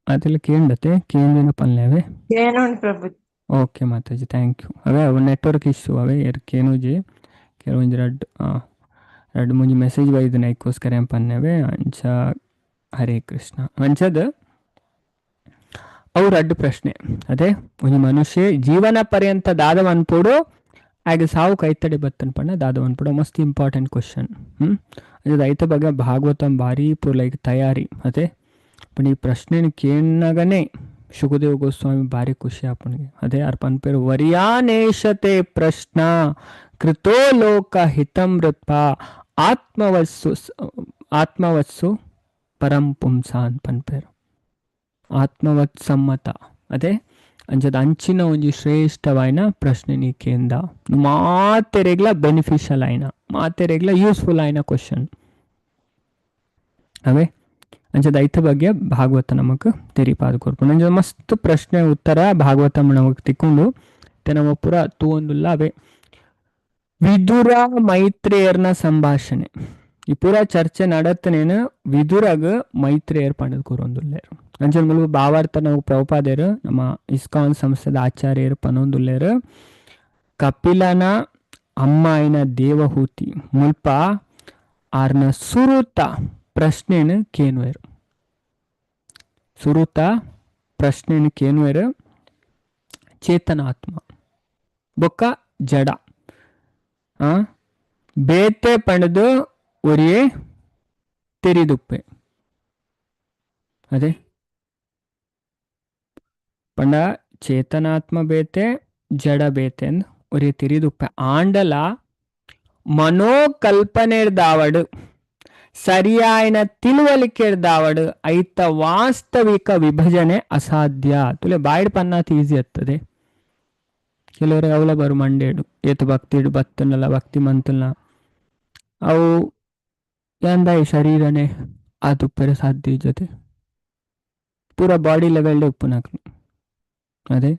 ಅದೆಲ್ಲ ಕೇಂಡತೆ ಕೇಂದಿನ ಪಲ್ಲೆ ಕೇನೋಣ್ Prabhu. Okay Mataji thank you. ಅವೇ ಅವು ನೆಟ್ವರ್ಕ್ ಇಶ್ಯೂ ಅವೇ ಎರ್ ಕೇನುಜೆ ಕೆಲವೊಂಜಿ ರಡ್ಡು ರಡ್ಡು ಮುಂಜಿ ಮೆಸೇಜ್ ಬೈದಿನ ಐಕ್ಕೋಸ್ಕರ ಏನ್ ಪನ್ನೆವೆ ಅಂಚ ಹರೇ ಕೃಷ್ಣ ಅಂಚದ ಅವು ರಡ್ಡು ಪ್ರಶ್ನೆ. ಅದೇ ಒಂಜಿ ಮನುಷ್ಯ ಜೀವನ ಪರ್ಯಂತ ದಾದ ಮನ್ಪೋಡು ಆಗ ಸಾವು ಕೈತಡೆ ಬತ್ತನ್ ಪಂಡ ದಾದ ಮನ್ಪೋಡು ಮಸ್ತ್ ಇಂಪಾರ್ಟೆಂಟ್ ಕ್ವಶನ್. ಅದು ಐತ ಬಗ್ಗೆ ಭಾಗವತಂ ಭಾರಿ ಪೂರ್ ಲೈಕ್ ತಯಾರಿ. ಅದೇ पण ಈ ಪ್ರಶ್ನೆನ ಕೇಳನಾಗನೇ ಶುಕದೇವ್ ಗೋಸ್ವಾಮಿ ಭಾರಿ ಖುಷಿ ಆಪಣಿಗೆ. ಅದೇ ಅರ್ಪನ್ ಪೇರು ವರಿಯಾನೇಶತೆ ಪ್ರಶ್ನ ಕೃತೋ ಲೋಕ ಹಿತಮೃತ್ಪ ಆತ್ಮವತ್ಸು ಆತ್ಮವತ್ಸು ಪರಂ ಪುಂಸಾನ್ ಪನ್ಪೇರು ಆತ್ಮವತ್ ಸಮ್ಮತ. ಅದೇ ಅಂಚದ ಅಂಚಿನ ಒಂಜಿ ಶ್ರೇಷ್ಠವಾಯಿನ ಪ್ರಶ್ನೆ ನೀ ಕೇಂದ ಮಾತೆರೆಗ್ಲ ಬೆನಿಫಿಷಿಯಲ್ ಆಯ್ನ ಮಾತೆರೆಗ್ಲ ಯೂಸ್ಫುಲ್ ಆಯ್ನ ಕ್ವಶನ್ ಅವೇ ಅಂಚದ ಐತ ಬಗ್ಗೆ ಭಾಗವತ ನಮಕ್ ತೆರಿಪಾದ ಕೊರ್ಪುಂಡು. ಅಂಚ ಮಸ್ತ್ ಪ್ರಶ್ನೆ ಉತ್ತರ ಭಾಗವತ ನಮಕ್ ತಿಕ್ಕೊಂಡು ನಮ್ಮ ಪೂರ ತೂವೊಂದುಲ್ಲ. ಅವೇ ವಿದುರ ಮೈತ್ರೇಯರ್ನ ಸಂಭಾಷಣೆ ಈ ಪೂರ ಚರ್ಚೆ ನಡತ್ತನೇನು ವಿದುರಗ ಮೈತ್ರೇಯರ್ ಪಂಡದ್ ಕೂರೊಂದುಲ್ಲೇರು. ಅಂಚನ ಮೂಲಕ ಭಾವಾರ್ಥ ನಾವು ಪ್ರಭುಪಾದೇರು ನಮ್ಮ ಇಸ್ಕಾನ್ ಸಂಸ್ಥೆದ ಆಚಾರ್ಯರು ಪನೊಂದುಲ್ಲೇರು ಕಪಿಲನ ಅಮ್ಮಾಯಿನ ದೇವಹೂತಿ ಮುಲ್ಪ ಆರ್ನ ಸುರುತ ಪ್ರಶ್ನೆನು ಕೇನುವೆರು ಸುರುತ ಪ್ರಶ್ನೆನು ಕೇನುವೆರು ಚೇತನಾತ್ಮ ಬೊಕ್ಕ ಜಡ ಬೇತೆ ಪಂಡದು ಒರಿಯೇ ತೆರಿದುಪ್ಪೆ. ಅದೇ ಪಂಡ ಚೇತನಾತ್ಮ ಬೇತೆ ಜಡ ಬೇತೆ ಅಂದ್ ಒರಿಯೇ ತೆರಿದುಪ್ಪೆ. ಆಂಡಲ ಮನೋಕಲ್ಪನೆರ್ದಾವಡು ಸರಿಯಾಯನ ತಿಳುವಳಿಕೆರ್ದಾವಡು ಐತ ವಾಸ್ತವಿಕ ವಿಭಜನೆ ಅಸಾಧ್ಯ. ತುಲೆ ಬಾಯ್ಡ್ ಪನ್ನಾತ್ ಈಸಿ ಆಗ್ತದೆ. ಕೆಲವರಿಗೆ ಅವಲ ಬರು ಮಂಡೇಡು ಏತು ಭಕ್ತಿಡು ಬತ್ತನಲ್ಲ ಭಕ್ತಿ ಮಂತಲ್ಲ ಅವು ಎಂದ ಈ ಶರೀರನೇ ಆತುಪ್ಪರೆ ಸಾಧ್ಯ ಜೊತೆ ಪೂರ ಬಾಡಿ ಲೆವೆಲ್ ಉಪ್ಪುನಕ್ಲು. ಅದೇ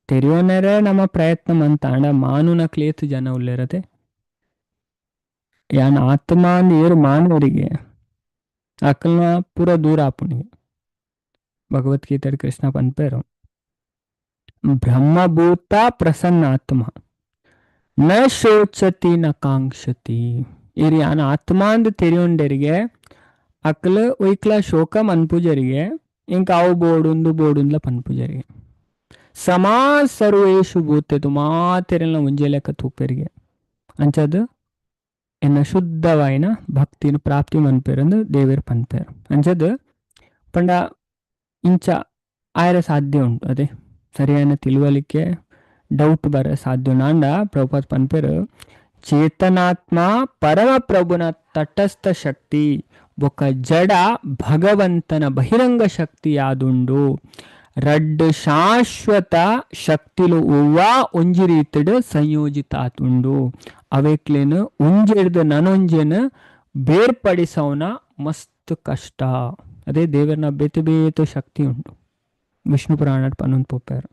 ತೆರಿಯೋನರೇ ನಮ್ಮ ಪ್ರಯತ್ನ ಮಂತಾಂಡ ಮಾನುನ ಕ್ಲೇತು ಜನ ಉಲ್ಲೇರತೆ ಯಾನ್ ಆತ್ಮ ಅಂದ್ ಏರು ಮಾನವರಿಗೆ ಅಕಲ್ನ ಪೂರ ದೂರ ಆಪುನಿಗೆ. ಭಗವದ್ಗೀತೆ ಕೃಷ್ಣ ಪನ್ಪೇರು ಬ್ರಹ್ಮಭೂತ ಪ್ರಸನ್ನಾತ್ಮ ನ ಶೋಚತಿ ನ ಕಾಂಕ್ಷತಿ. ಇರಿ ಯಾನ ಆತ್ಮಾಂದ್ ತೆರಿಯೊಂಡೆರಿಗೆ ಅಕ್ಲ ಒಯ್ಕ್ಲ ಶೋಕ ಮನ್ಪುಜರಿಗೆ ಇಂಕ ಅವು ಬೋಡುಂದು ಬೋಡುಂದ್ಲ ಪನ್ಪುಜರಿಗೆ. ಸಮಾ ಸರ್ವೇಷು ಭೂತೆದು ಮಾತೆರೆಲ್ಲ ಒಂಜೆ ಲೆಕ್ಕ ತೂಪೆರಿಗೆ. ಅಂಚದ ಎನ್ನ ಶುದ್ಧವಾಯಿನ ಭಕ್ತಿನ ಪ್ರಾಪ್ತಿ ಮನ್ಪೇರಂದು ದೇವೇರ್ ಪನ್ಪೇರು. ಅಂಚದ ಪಂಡ ಇಂಚ ಆಯರ ಸಾಧ್ಯ ಉಂಟು. ಅದೇ ಸರಿಯಾದ ತಿಳುವಳಿಕೆ ಡೌಟ್ ಬರ ಸಾಧ್ಯ ಉಂಡು. ಆಂಡ ಪ್ರಭುಪಾದ ಪನ್ಪೇರು ಚೇತನಾತ್ಮ ಪರಮ ಪ್ರಭುನ ತಟಸ್ಥ ಶಕ್ತಿ ಬೊಕ್ಕ ಜಡ ಭಗವಂತನ ಬಹಿರಂಗ ಶಕ್ತಿ ಯಾದುಂಡು. ರಡ್ಡ್ ಶಾಶ್ವತ ಶಕ್ತಿಲು ಒವ್ವಾ ಒಂಜಿ ರೀತಿಡ್ ಸಂಯೋಜಿತ ಆತುಂಡು. ಅವೆಕ್ಲೇನು ಒಂಜೆಡ್ದ್ ನನೊಂಜೆನ್ ಬೇರ್ಪಡಿಸವನ ಮಸ್ತ್ ಕಷ್ಟ. ಅದೇ ದೇವರನ ಬೇತೆ ಬೇತೆ ಶಕ್ತಿ ಉಂಟು. ವಿಷ್ಣು ಪುರಾಣ ಪನ್ನೊಂದು ಪೋಪೇರು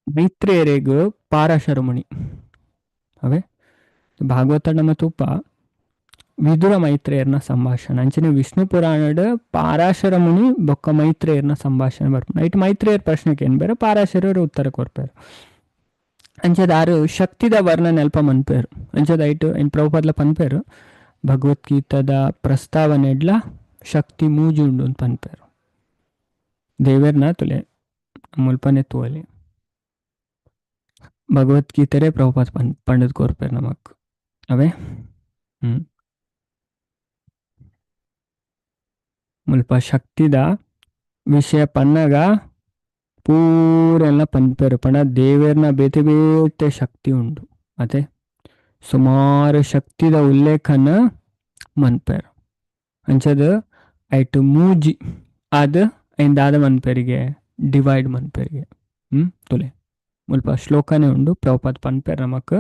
ಮೈತ್ರೇಯರೆಗ್ ಪಾರಾಶರ ಮುನಿ ಅವೇ ಭಾಗವತ ನಮ್ಮ ತೂಪ ವಿದುರ ಮೈತ್ರೇಯರ್ನ ಸಂಭಾಷಣೆ. ಅಂಚನೆ ವಿಷ್ಣು ಪುರಾಣಡ್ ಪಾರಾಶರ ಮುನಿ ಬೊಕ್ಕ ಮೈತ್ರೇಯರ್ನ ಸಂಭಾಷಣೆ ಬರ್ಪುಂಡು. ಐಟ್ ಮೈತ್ರೇಯರ್ ಪ್ರಶ್ನೆಗೆ ಏನ್ ಬೇರೆ ಪಾರಾಶರರು ಉತ್ತರ ಕೊರ್ಪೇರು. ಅಂಚದ ಆರು ಶಕ್ತಿದ ವರ್ಣನೆ ಅಲ್ಪ ಮನ್ಪೇರು. ಅಂಚದ ಐಟ್ ಏನ್ ಪ್ರಭುಪಾದ್ಲ ಪನ್ಪೇರು ಭಗವದ್ಗೀತಾದ ಪ್ರಸ್ತಾವನೆಡ್ಲ ಶಕ್ತಿ ಮೂಜುಂಡು ಅಂತ ಪನ್ಪೇರು. ದೇವೇರ್ನ ತುಲೆ ಮುಲ್ಪನೆ ತೂವಲಿ ಭಗವದ್ಗೀತೆರೇ ಪ್ರಭುಪಾದ ಪಂಡದ್ ಕೊರ್ಪೇರು ನಮಕ್. ಅವೇ ಮುಲ್ಪ ಶಕ್ತಿದ ವಿಷಯ ಪನ್ನಗ ಪೂರೆಲ್ಲ ಪನ್ಪೇರು. ಪಂಡ ದೇವೇರ್ನ ಬೇತೆ ಬೇತೆ ಶಕ್ತಿ ಉಂಡು. ಅದೇ ಸುಮಾರು ಶಕ್ತಿದ ಉಲ್ಲೇಖನ ಮನ್ಪೇರು. ಅಂಚದ ಐಟ್ ಮೂಜಿ ಅದ್ ಐನ್ ಮನ್ಪೇರಿಗೆ ಡಿವೈಡ್ ಮನ್ಪೇರಿಗೆ. ತುಲೆ ಮುಲ್ಪ ಶ್ಲೋಕನೇ ಉಂಡು ಪ್ರಭುಪಾದ ಪನ್ಪೇರು ನಮಕ್.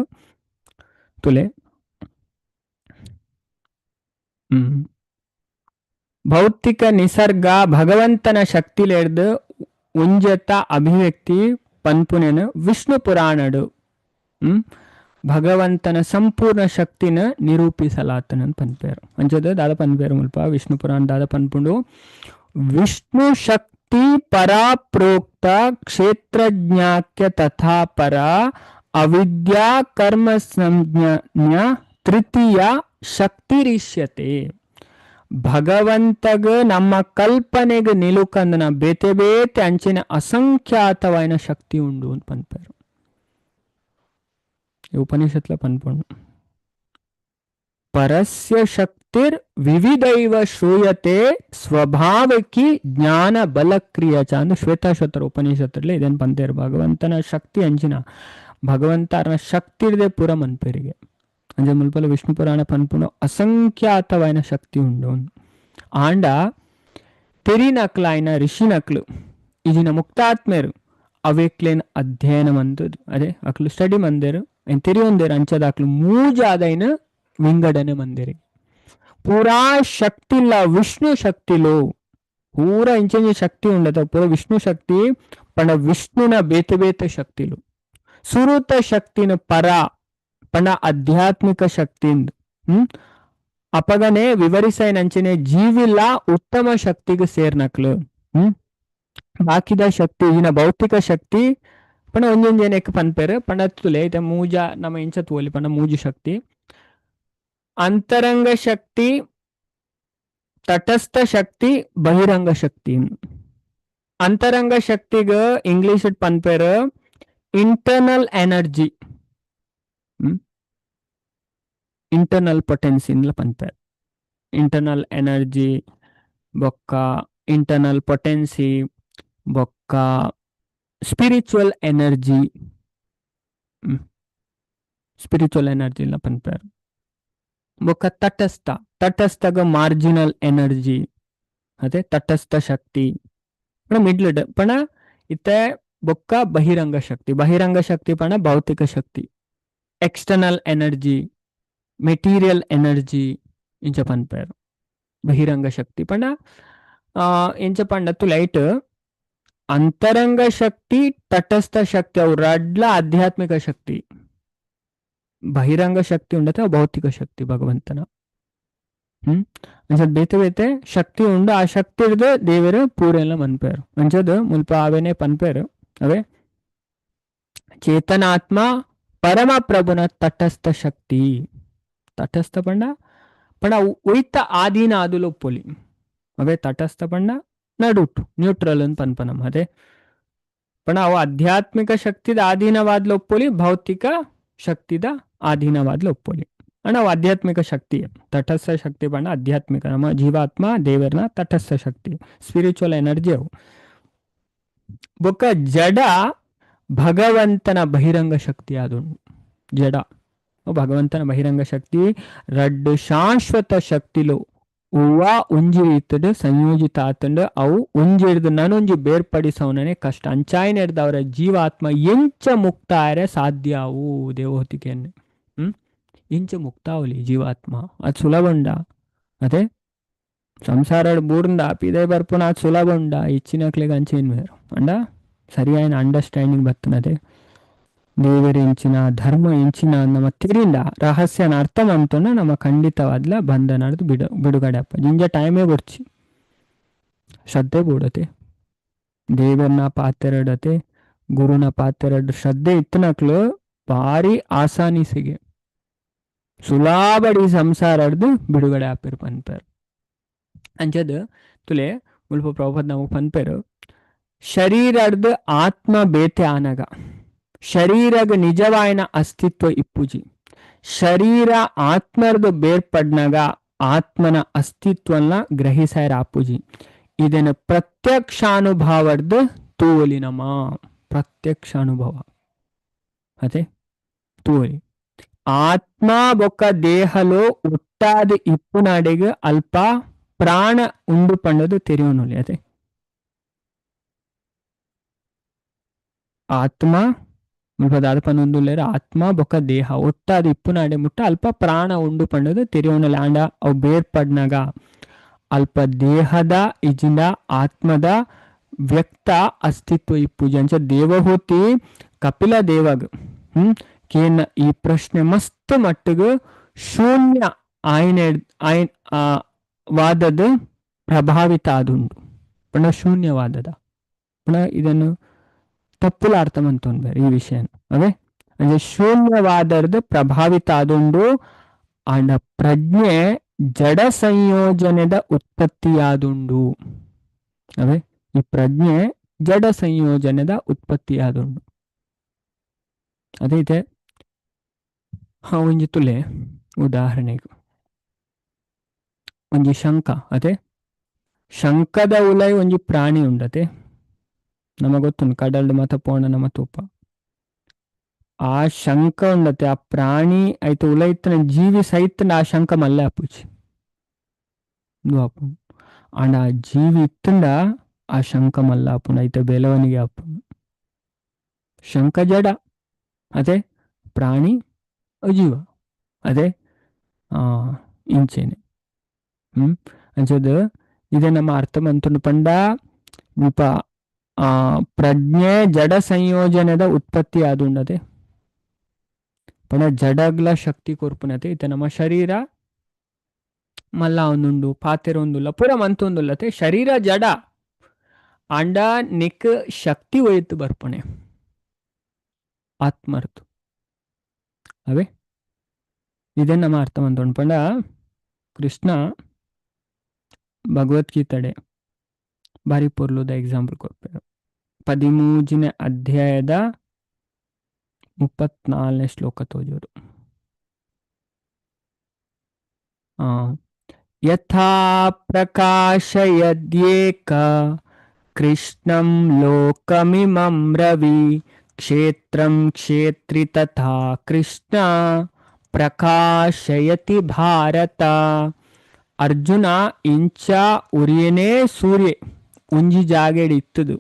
ತುಲೆ ಭೌತಿಕ ನಿಸರ್ಗ ಭಗವಂತನ ಶಕ್ತಿಲೆಡ್ದ್ ಒಂಜೆತ ಅಭಿವ್ಯಕ್ತಿ ಪನ್ಪುನೇನು ವಿಷ್ಣು ಪುರಾಣಡು ಭಗವಂತನ ಸಂಪೂರ್ಣ ಶಕ್ತಿನ ನಿರೂಪಿಸಲಾತನ ಪನ್ಪೇರು. ಅಂಚದ ದಾದ ಪನ್ಪೇರು ಮುಲ್ಪ ವಿಷ್ಣು ಪುರಾಣ ದಾದ ಪನ್ಪುಂಡು ವಿಷ್ಣು ಶಕ್ತಿ ಪರಾಪ್ರೋಕ್ತ ಕ್ಷೇತ್ರಜ್ಞಾಕ್ಯ ತಥಾ ಪರ ಅವಿದ್ಯಾ ಕರ್ಮ ಸಂಜ್ಞ ತೃತೀಯ ಶಕ್ತಿರಿಷ್ಯತೆ. ಭಗವಂತಗ ನಮ್ಮ ಕಲ್ಪನೆಗೆ ನಿಲುಕಂದನ ಬೇತೆ ಬೇತೆ ಅಂಚಿನ ಅಸಂಖ್ಯಾತವಾಯಿನ ಶಕ್ತಿ ಉಂಡು ಅಂತ ಪನ್ಪೇರು. ಉಪನಿಷತ್ಲ ಪನ್ಪುಂಡು ಪರಸ್ಯ ಶಕ್ತಿರ್ ವಿವಿಧೈವ ಶ್ರೂಯತೆ ಸ್ವಭಾವಕಿ ಜ್ಞಾನ ಬಲಕ್ರಿಯ ಚ ಅಂದು ಶ್ವೇತಾಶ್ವತರ ಉಪನಿಷತ್ತಲ್ಲಿ ಇದೇನು ಪಂತೇರು. ಭಗವಂತನ ಶಕ್ತಿ ಅಂಚಿನ ಭಗವಂತನ ಶಕ್ತಿ ಇರದೆ ಪೂರ ಮನ್ಪೇರಿಗೆ. ಅಂಜೆ ಮುಲ್ಪಲ ವಿಷ್ಣು ಪುರಾಣ ಪನ್ಪುಂಡು ಅಸಂಖ್ಯಾತವಾಯಿನ ಶಕ್ತಿ ಉಂಡು. ಆಂಡ ತೆರಿನಕ್ಲಾಯಿನ ಋಷಿನಕ್ಲು ಇಜಿನ ಮುಕ್ತಾತ್ಮೇರು ಅವೇಕ್ಲೇನ್ ಅಧ್ಯಯನ ಮಂದದು. ಅದೇ ಅಕ್ಲು ಸ್ಟಡಿ ಮಂದೇರು ಏನ್ ತೆರಿಯೊಂದೇರು. ಅಂಚದ ಅಕ್ಲು ಮೂಜಾದೈನ ವಿಂಗಡಣೆ ಮಂದಿರಿ. ಪೂರಾ ಶಕ್ತಿಲ್ಲ ವಿಷ್ಣು ಶಕ್ತಿಲು ಪೂರ ಇಂಚಂಜಿ ಶಕ್ತಿ ಉಂಡದ ಪೂರ ವಿಷ್ಣು ಶಕ್ತಿ ಪಂಡ ವಿಷ್ಣುನ ಬೇತೆ ಬೇತೆ ಶಕ್ತಿಲು ಸುರುತ ಶಕ್ತಿನ ಪರ ಪಂಡ ಆಧ್ಯಾತ್ಮಿಕ ಶಕ್ತಿಂದ್ ಅಪಗನೆ ವಿವರಿಸೈನಂಚನೆ ಜೀವಿಲ್ಲ ಉತ್ತಮ ಶಕ್ತಿಗೆ ಸೇರ್ನಕ್ಲು. ಬಾಕಿದ ಶಕ್ತಿ ಇನ ಭೌತಿಕ ಶಕ್ತಿ ಪಂಡ ಒಂಜೊಂಜೆನೆಕ್ ಪನ್ಪೇರು ಪಂಡ ತುಲೆ ಇತ್ತೆ ಮೂಜ ನಮ್ಮ ಇಂಚ ತೋಲಿ ಪಂಡ ಮೂಜಿ ಶಕ್ತಿ ಅಂತರಂಗ ಶಕ್ತಿ ತಟಸ್ಥ ಶಕ್ತಿ ಬಹಿರಂಗ ಶಕ್ತಿ. ಅಂತರಂಗ ಶಕ್ತಿಗ ಇಂಗ್ಲಿಷ್ ಪನ್ಪೇರು ಇಂಟರ್ನಲ್ ಎನರ್ಜಿ ಇಂಟರ್ನಲ್ ಪೊಟೆನ್ಸಿ ಪನ್ಪೇರು. ಇಂಟರ್ನಲ್ ಎನರ್ಜಿ ಬೊಕ್ಕ ಇಂಟರ್ನಲ್ ಪೊಟೆನ್ಸಿ ಬೊಕ್ಕ ಸ್ಪಿರಿಚುವಲ್ ಎನರ್ಜಿ ಸ್ಪಿರಿಚುವಲ್ ಎನರ್ಜಿ ಪನ್ಪೇರು. ಬೊಕ್ಕ ತಟಸ್ಥ ತಟಸ್ಥಗ ಮಾರ್ಜಿನಲ್ ಎನರ್ಜಿ ಅದೇ ತಟಸ್ಥ ಶಕ್ತಿ ಪಣ ಮಿಡ್ಲ್ ಪಣ ಇತ್ತೆ ಬೊಕ್ಕ ಬಹಿರಂಗ ಶಕ್ತಿ ಬಹಿರಂಗ ಶಕ್ತಿ ಪಣ ಭೌತಿಕ ಶಕ್ತಿ ಎಕ್ಸ್ಟರ್ನಲ್ ಎನರ್ಜಿ ಮೆಟೀರಿಯಲ್ ಎನರ್ಜಿ ಇಂಚ ಪನ್ಪೇರು ಬಹಿರಂಗ ಶಕ್ತಿ ಪಂಡ ಇಂಚ ಪಂಡ ಲೈಟ್ ಅಂತರಂಗ ಶಕ್ತಿ ತಟಸ್ಥ ಶಕ್ತಿ ಅವು ರಡ್ಲ ಆಧ್ಯಾತ್ಮಿಕ ಶಕ್ತಿ ಬಹಿರಂಗ ಶಕ್ತಿ ಉಂಡತೆ ಅವು ಭೌತಿಕ ಶಕ್ತಿ ಭಗವಂತನ. ಹ್ಮ್ ಅಂಚದ ಬೇತೆ ಬೇತೆ ಶಕ್ತಿ ಉಂಡು. ಆ ಶಕ್ತಿ ಹಿಡ್ದು ದೇವರು ಪೂರೆಲ್ಲ ಮನ್ಪೇರು. ಅಂಚದ ಮುಲ್ಪ ಅವೇನೆ ಪನ್ಪೇರು. ಅವೇ ಚೇತನಾತ್ಮ ಪರಮ ಪ್ರಭುನ ತಟಸ್ಥ ಶಕ್ತಿ. ತಟಸ್ಥ ಪಂಡ ಪಂಡ ಒಯ್ತ ಆಧೀನ ಆದುಲೊಪ್ಪೊಲಿ. ಅವೇ ತಟಸ್ಥ ಪಂಡ ನಡುಟು ನ್ಯೂಟ್ರಲ್ ಅಂತ ಪನ್ಪನಮ್ ಅದೇ. ಪಂಡ ಅವು ಆಧ್ಯಾತ್ಮಿಕ ಶಕ್ತಿದ ಆಧೀನವಾದ್ಲೊಪ್ಪೊಲಿ, ಭೌತಿಕ ಶಕ್ತಿದ ಆಧೀನವಾದ್ಲೊಪ್ಪೊಲಿ. ಅಂಡ ಅವು ಆಧ್ಯಾತ್ಮಿಕ ಶಕ್ತಿ. ತಟಸ್ಥ ಶಕ್ತಿ ಪಂಡ ಆಧ್ಯಾತ್ಮಿಕ ನಮ್ಮ ಜೀವಾತ್ಮ ದೇವರನ ತಟಸ್ಥ ಶಕ್ತಿ, ಸ್ಪಿರಿಚುವಲ್ ಎನರ್ಜಿ ಅವು. ಬೊಕ್ಕ ಜಡ ಭಗವಂತನ ಬಹಿರಂಗ ಶಕ್ತಿ ಆದುಂಡು. ಜಡ ಭಗವಂತನ ಬಹಿರಂಗ ಶಕ್ತಿ ರಡ್ಡು ಶಾಶ್ವತ ಶಕ್ತಿಲು ಹೂವ ಒಂಜಿ ರೀತಿಡ್ ಸಂಯೋಜಿತ ಆತಂಡು ಅವು ಒಂಜಿ ಹಿಡ್ದು ನನೊಂಜಿ ಬೇರ್ಪಡಿಸವನೇ ಕಷ್ಟ. ಅಂಚಾಯಿನ ಹಿಡ್ದು ಅವರ ಜೀವಾತ್ಮ ಎಂಚ ಮುಕ್ತ ಆಯರೆ ಸಾಧ್ಯ ಅವು ದೇವಹೂತಿಗೆಯನ್ನು. ಇಂಚ ಮುಕ್ತಾವಲಿ ಜೀವಾತ್ಮ ಅದು ಸುಲಭ ಉಂಡ. ಅದೇ ಸಂಸಾರ ಬೂರ್ಂದ ಪಿದೆ ಬರ್ಪುನ ಅದು ಸುಲಭ ಉಂಡ. ಇಚ್ಚಿನಕ್ಲೆಗ್ ಅಂಚೇನ್ ಬೇರು ಅಂಡ ಸರಿಯಾದ ಅಂಡರ್ಸ್ಟ್ಯಾಂಡಿಂಗ್ ಬತ್ತನದೆ. ದೇವರ ಎಂಚಿನ ಧರ್ಮ ಎಂಚಿನ ನಮ್ಮ ತಿರಿಂದ ರಹಸ್ಯನ ಅರ್ಥ ಮಂತುನ ನಮ್ಮ ಖಂಡಿತವಾದ್ಲ ಬಂಧನದ ಬಿಡುಗಡೆ ಅಪ್ಪ. ಜಿಂಜ ಟೈಮೇ ಬೊಡ್ಚಿ, ಶ್ರದ್ಧೆ ಬೂಡತೆ, ದೇವರನ್ನ ಪಾತೆರಡತೆ, ಗುರುನ ಪಾತೆರಡ್ ಶ್ರದ್ಧೆ ಇತ್ತನಕ್ಲು ಭಾರಿ ಆಸಾನಿಸಿಗೆ ಸುಲಾಬಡಿ ಸಂಸಾರಡ್ದು ಬಿಡುಗಡೆ ಆಪಿರ್ ಪನ್ಪೇರು. ಅಂಚದ ತುಲೆ ಮುಲ್ಪ ಪ್ರಭುಪಾದ ನಮಗ್ ಪನ್ಪೇರು, ಶರೀರಡ್ದು ಆತ್ಮ ಬೇತೆ ಆನಗ ಶರೀರಗ ನಿಜವಾಯಿನ ಅಸ್ತಿತ್ವ ಇಪ್ಪುಜಿ. ಶರೀರ ಆತ್ಮರ್ದು ಬೇರ್ಪಡ್ನಾಗ ಆತ್ಮನ ಅಸ್ತಿತ್ವನ ಗ್ರಹಿಸಾಯರ ಆಪುಜಿ. ಇದನ್ನು ಪ್ರತ್ಯಕ್ಷಾನುಭಾವರ್ದು ತೂವಲಿ ನಮ್ಮ ಪ್ರತ್ಯಕ್ಷ ಅನುಭವ ಅದೇ ತೂವಲಿ. ಆತ್ಮ ಬೊಕ್ಕ ದೇಹಲು ಒಟ್ಟಾದ ಇಪ್ಪುನಾಡೆಗೆ ಅಲ್ಪ ಪ್ರಾಣ ಉಂಡು ಪಂಡದು ತೆರೆಯೋನುಲಿ. ಅದೇ ಆತ್ಮ ಮುಲ್ಪ ದಾದ ಪನೊಂದುಲ್ಲೆರ್ ಆತ್ಮ ಬೊಕ್ಕ ದೇಹ ಒಟ್ಟಾದ ಇಪ್ಪುನಾಡೆ ಮುಟ್ಟ ಅಲ್ಪ ಪ್ರಾಣ ಉಂಡು ಪಂಡದು ತೆರೆಯೋನುಲಿ. ಆಂಡ ಅವು ಬೇರ್ಪಡ್ನಾಗ ಅಲ್ಪ ದೇಹದ ಇಜಿಂದ ಆತ್ಮದ ವ್ಯಕ್ತ ಅಸ್ತಿತ್ವ ಇಪ್ಪುಜಿ. ಅಂಚ ದೇವಹೂತಿ ಕಪಿಲ ದೇವಗ್ ಕೇನ ಈ ಪ್ರಶ್ನೆ ಮಸ್ತ್ ಮಟ್ಟಿಗೆ ಶೂನ್ಯ ಆಯ್ನ ಆಯ್ ವಾದದ ಪ್ರಭಾವಿತ ಆದುಂಡು. ಪಂಡ ಶೂನ್ಯವಾದದ ಪಂಡ ಇದನ್ನು ತಪ್ಪುಲ ಅರ್ಥ ಮಂತೊಂದು ಈ ವಿಷಯ. ಅದೇ ಅಂದ್ರೆ ಶೂನ್ಯವಾದರ್ದು ಪ್ರಭಾವಿತ ಆದುಂಡು. ಆಂಡ ಪ್ರಜ್ಞೆ ಜಡ ಸಂಯೋಜನೆದ ಉತ್ಪತ್ತಿಯಾದುಂಡು. ಅವೇ ಈ ಪ್ರಜ್ಞೆ ಜಡ ಸಂಯೋಜನೆದ ಉತ್ಪತ್ತಿಯಾದುಂಡು. ಅದೇ ಇದೆ ಒಂಜಿ ತುಲೆ ಉದಾಹರಣೆಗೆ ಒಂಜಿ ಶಂಖ. ಅದೇ ಶಂಖದ ಉಲೈ ಒಂಜಿ ಪ್ರಾಣಿ ಉಂಡತೆ ನಮ ಗೊತ್ತುಂಡು ಕಡಲ್ಡ್ ಮತ ಪೋಣ ನಮ ತೂಪ. ಆ ಶಂಖ ಉಂಡತೆ ಆ ಪ್ರಾಣಿ ಐತ ಉಲೈತನ ಜೀವಿ ಸೈತನ ಆ ಶಂಖ ಮಲ್ಲೆ ಅಪ್ಪುಜಿ ಅಪ್ಪು. ಆಂಡ ಆ ಜೀವಿ ಇತ್ತಂಡ ಆ ಶಂಖ ಮಲ್ಲ ಅಪ್ಪುಂಡು ಐತ ಬೆಲವನಿಗೆ ಅಪ್ಪುಂಡು. ಶಂಖ ಜಡ, ಅದೇ ಪ್ರಾಣಿ ಅಜೀವ. ಅದೇ ಇಂಚೇನೆ ಅಂಚದ ಇದೇ ನಮ್ಮ ಅರ್ಥ ಮಂತುಂಡು ಪಂಡ ಮುಲ್ಪ ಪ್ರಜ್ಞೆ ಜಡ ಸಂಯೋಜನೆದ ಉತ್ಪತ್ತಿ ಆದುಂಡದೆ. ಪಂಡ ಜಡಗ್ಲ ಶಕ್ತಿ ಕೊರ್ಪುನತೆ. ಇತ್ತೆ ನಮ್ಮ ಶರೀರ ಮಲ್ಲ ಒಂದುಂಡು ಪಾತೆರ ಒಂದುಲ್ಲ ಪೂರ ಮಂತೊಂದುಲ್ಲತೆ ಶರೀರ ಜಡ ಆಂಡ ನಿಕ್ ಶಕ್ತಿ ಒಯ್ತು ಬರ್ಪುಣೆ ಆತ್ಮರ್ತು. ಅವೇ ಇದೇ ನಮ್ಮ ಅರ್ಥ ಮಂತುಂಡು ಪಂಡ ಕೃಷ್ಣ ಭಗವದ್ಗೀತೆಡೆ ಬಾರಿ ಪೊರ್ಲುದ ಎಕ್ಸಾಂಪಲ್ ಕೊರ್ಪೆರ್. 13ನೇ ಅಧ್ಯಾಯದ 34ನೇ ಶ್ಲೋಕ ತೋಜೋಡು. ಯಥಾ ಪ್ರಕಾಶಯದ್ಯೇಕ ಕೃಷ್ಣಂ ಲೋಕಮಿಮಂ ರವಿ ಕ್ಷೇತ್ರಂ ಕ್ಷೇತ್ರಿ ತಥಾ ಕೃಷ್ಣ ಪ್ರಕಾಶಯತಿ ಭಾರತ. ಅರ್ಜುನ ಇಂಚ ಉರಿಯನೇ ಸೂರ್ಯ ಒಂಜಿ ಜಾಗೆಡ್ ಇತ್ತದು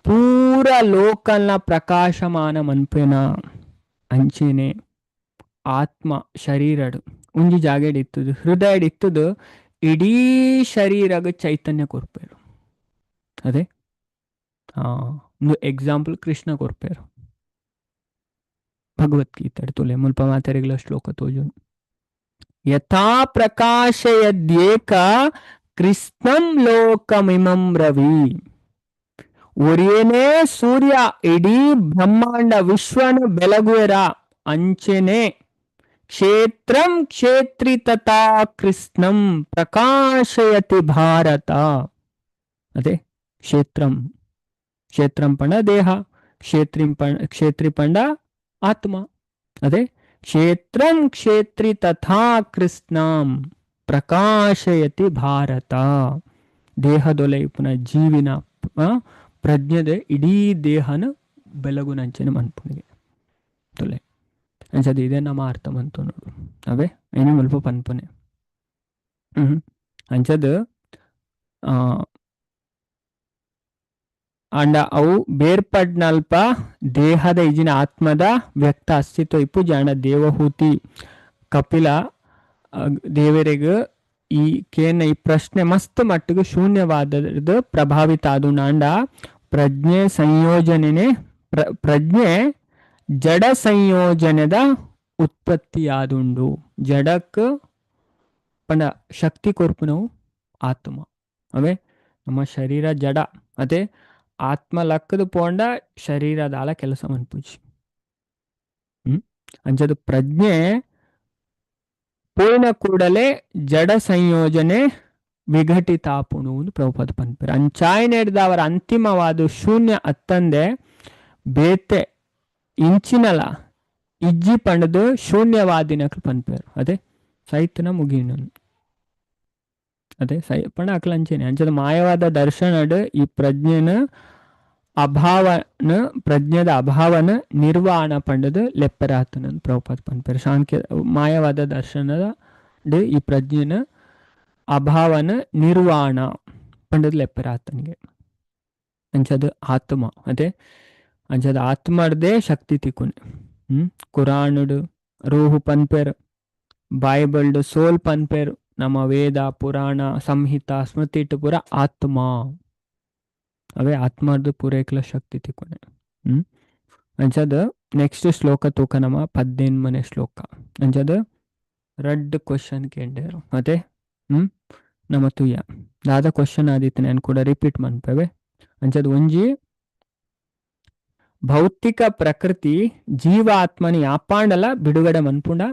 ಪೂರ ಲೋಕಲ್ನ ಪ್ರಕಾಶಮಾನ ಮನ್ಪೇನ ಅಂಚೆನೆ ಆತ್ಮ ಶರೀರಡು ಒಂಜಿ ಜಾಗೆಡ್ ಇತ್ತದು ಹೃದಯಡ್ ಇತ್ತದು ಇಡೀ ಶರೀರಗ ಚೈತನ್ಯ ಕೊರ್ಪೇರು. ಅದೇ ಎಕ್ಸಾಂಪಲ್ ಕೃಷ್ಣ ಕೊರ್ಪೇರು ಭಗವದ್ಗೀತೆ ತುಲೆ ಮುಲ್ಪ ಮಾತೆರೆಗ್ಲ ಶ್ಲೋಕ ತೋಜುನು. ಯಥಾ ಪ್ರಕಾಶಯದ್ಯೇಕ ಕೃಷ್ಣಂ ಲೋಕಮಿಮಂ ರವಿ. ಒರಿಯನೇ ಸೂರ್ಯ ಇಡೀ ಬ್ರಹ್ಮಾಂಡ ವಿಶ್ವನ ಬೆಳಗುವೆರ ಅಂಚೆನೆ ಕ್ಷೇತ್ರಂ ಕ್ಷೇತ್ರಿ ತಥಾ ಕೃಷ್ಣಂ ಪ್ರಕಾಶಯತಿ ಭಾರತ. ಅದೇ ಕ್ಷೇತ್ರಂ, ಕ್ಷೇತ್ರಂ ಪಂಡ ದೇಹ, ಕ್ಷೇತ್ರಿಂ ಪಂಡ ಕ್ಷೇತ್ರಿ ಪಂಡ ಆತ್ಮ. ಅದೇ ಕ್ಷೇತ್ರಂ ಕ್ಷೇತ್ರಿ ತಥಾ ಕೃಷ್ಣಂ ಪ್ರಕಾಶಯತಿ ಭಾರತ. ದೇಹದೊಲೆ ಪುನಃ ಜೀವಿನ ಪ್ರಜ್ಞೆದೆ ಇಡೀ ದೇಹನ ಬೆಲಗುನಂಚನೆ ಮನ್ಪುನಿಗೆ ತೊಲೆ ಅಂಚದ ಇದೇ ನಮ್ಮ ಅರ್ಥ ಮಂತು ನೋಡು. ಅವೇ ಏನೇ ಮಲ್ಪ ಪನ್ಪುನೆ. ಹ್ಮ್ ಅಂಚದ ಅಂಡ ಅವು ಬೇರ್ಪಡ್ನಲ್ಪ ದೇಹದ ಇಜಿನ ಆತ್ಮದ ವ್ಯಕ್ತ ಅಸ್ತಿತ್ವ ಇಪ್ಪು ಜಾಣ. ದೇವಹೂತಿ ಕಪಿಲ ದೇವರಿಗೆ ಈ ಕೇನ ಈ ಪ್ರಶ್ನೆ ಮಸ್ತ್ ಮಟ್ಟಿಗೆ ಶೂನ್ಯವಾದದ್ದು ಪ್ರಭಾವಿತ ಆದು ನಾಂಡ ಪ್ರಜ್ಞೆ ಸಂಯೋಜನೆ ಪ್ರಜ್ಞೆ ಜಡ ಸಂಯೋಜನೆದ ಉತ್ಪತ್ತಿಯಾದುಂಡು. ಜಡಕ್ ಪಂಡ ಶಕ್ತಿ ಕೊರ್ಪುನವು ಆತ್ಮ. ಅವೇ ನಮ್ಮ ಶರೀರ ಜಡ, ಅದೇ ಆತ್ಮ ಲಕ್ಕದ ಪೋಂಡ ಶರೀರದಾಲ ಕೆಲಸ ಮನ್ಪುಜಿ. ಅಂಚದು ಪ್ರಜ್ಞೆ ಪೋಯಿನ ಕೂಡಲೇ ಜಡ ಸಂಯೋಜನೆ ವಿಘಟಿತಾಪುಣು ಒಂದು ಪ್ರಭುಪಾದ ಪನ್ಪೆರ್. ಅಂಚಾಯಿನೆಡ್ದ್ ಅವರ ಅಂತಿಮವಾದ ಶೂನ್ಯ ಅತ್ತಂದೆ ಬೇತೆ ಇಂಚಿನಲ ಇಜ್ಜಿ ಪಂಡದು ಶೂನ್ಯವಾದಿನಕ್ಲು ಪನ್ಪೇರು. ಅದೇ ಸೈತನ ಮುಗಿನ ಅದೇ ಸೈ ಪಂಡ ಅಕ್ಲ ಅಂಚೆನೆ ಅಂಚದ ಮಾಯವಾದ ದರ್ಶನಡ್ ಈ ಪ್ರಜ್ಞೆನ ಅಭಾವನ ಪ್ರಜ್ಞೆದ ಅಭಾವನ ನಿರ್ವಾಣ ಪಂಡದು ಲೆಪ್ಪರಾತನ ಪ್ರಭುಪಾದ ಪನ್ಪೇರು. ಶಾಂಕ್ಯ ಮಾಯವಾದ ದರ್ಶನದ ಈ ಪ್ರಜ್ಞೆನ ಅಭಾವನ ನಿರ್ವಾಣ ಪಂಡದು ಲೆಪ್ಪರಾತನಿಗೆ. ಅಂಚದ ಆತ್ಮ ಅದೇ ಅಂಚದ ಆತ್ಮರ್ದೇ ಶಕ್ತಿ ತಿಕ್ಕುನೆ. ಕುರಾನುಡು ರೂಹು ಪನ್ಪೇರು, ಬೈಬಲ್ಡ್ ಸೋಲ್ ಪನ್ಪೇರು, ನಮ್ಮ ವೇದ ಪುರಾಣ ಸಂಹಿತ ಸ್ಮೃತಿ ಇಟ್ಟು ಪೂರ ಆತ್ಮ. ಅವೇ ಆತ್ಮರ್ದು ಪೂರೈಕಲ ಶಕ್ತಿ ತಿಕ್ಕೊನೆ. ಅಂಚದ ನೆಕ್ಸ್ಟ್ ಶ್ಲೋಕ ತೂಕ ನಮ್ಮ 18ನೇ ಶ್ಲೋಕ. ಅಂಚದ ರಡ್ಡ್ ಕ್ವಶನ್ ಕೇಂಡೇರು ಅದೇ. ನಮ್ಮ ತುಯ್ಯ ದಾದ ಕ್ವಶನ್ ಆದಿತ್ತು ನಾನು ಕೂಡ ರಿಪೀಟ್ ಮನ್ಪೇವೆ. ಅಂಚದ ಒಂಜಿ ಭೌತಿಕ ಪ್ರಕೃತಿ ಜೀವಾತ್ಮನಿ ಯಾಪಾಂಡಲ ಬಿಡುಗಡೆ ಮನ್ಪುಂಡ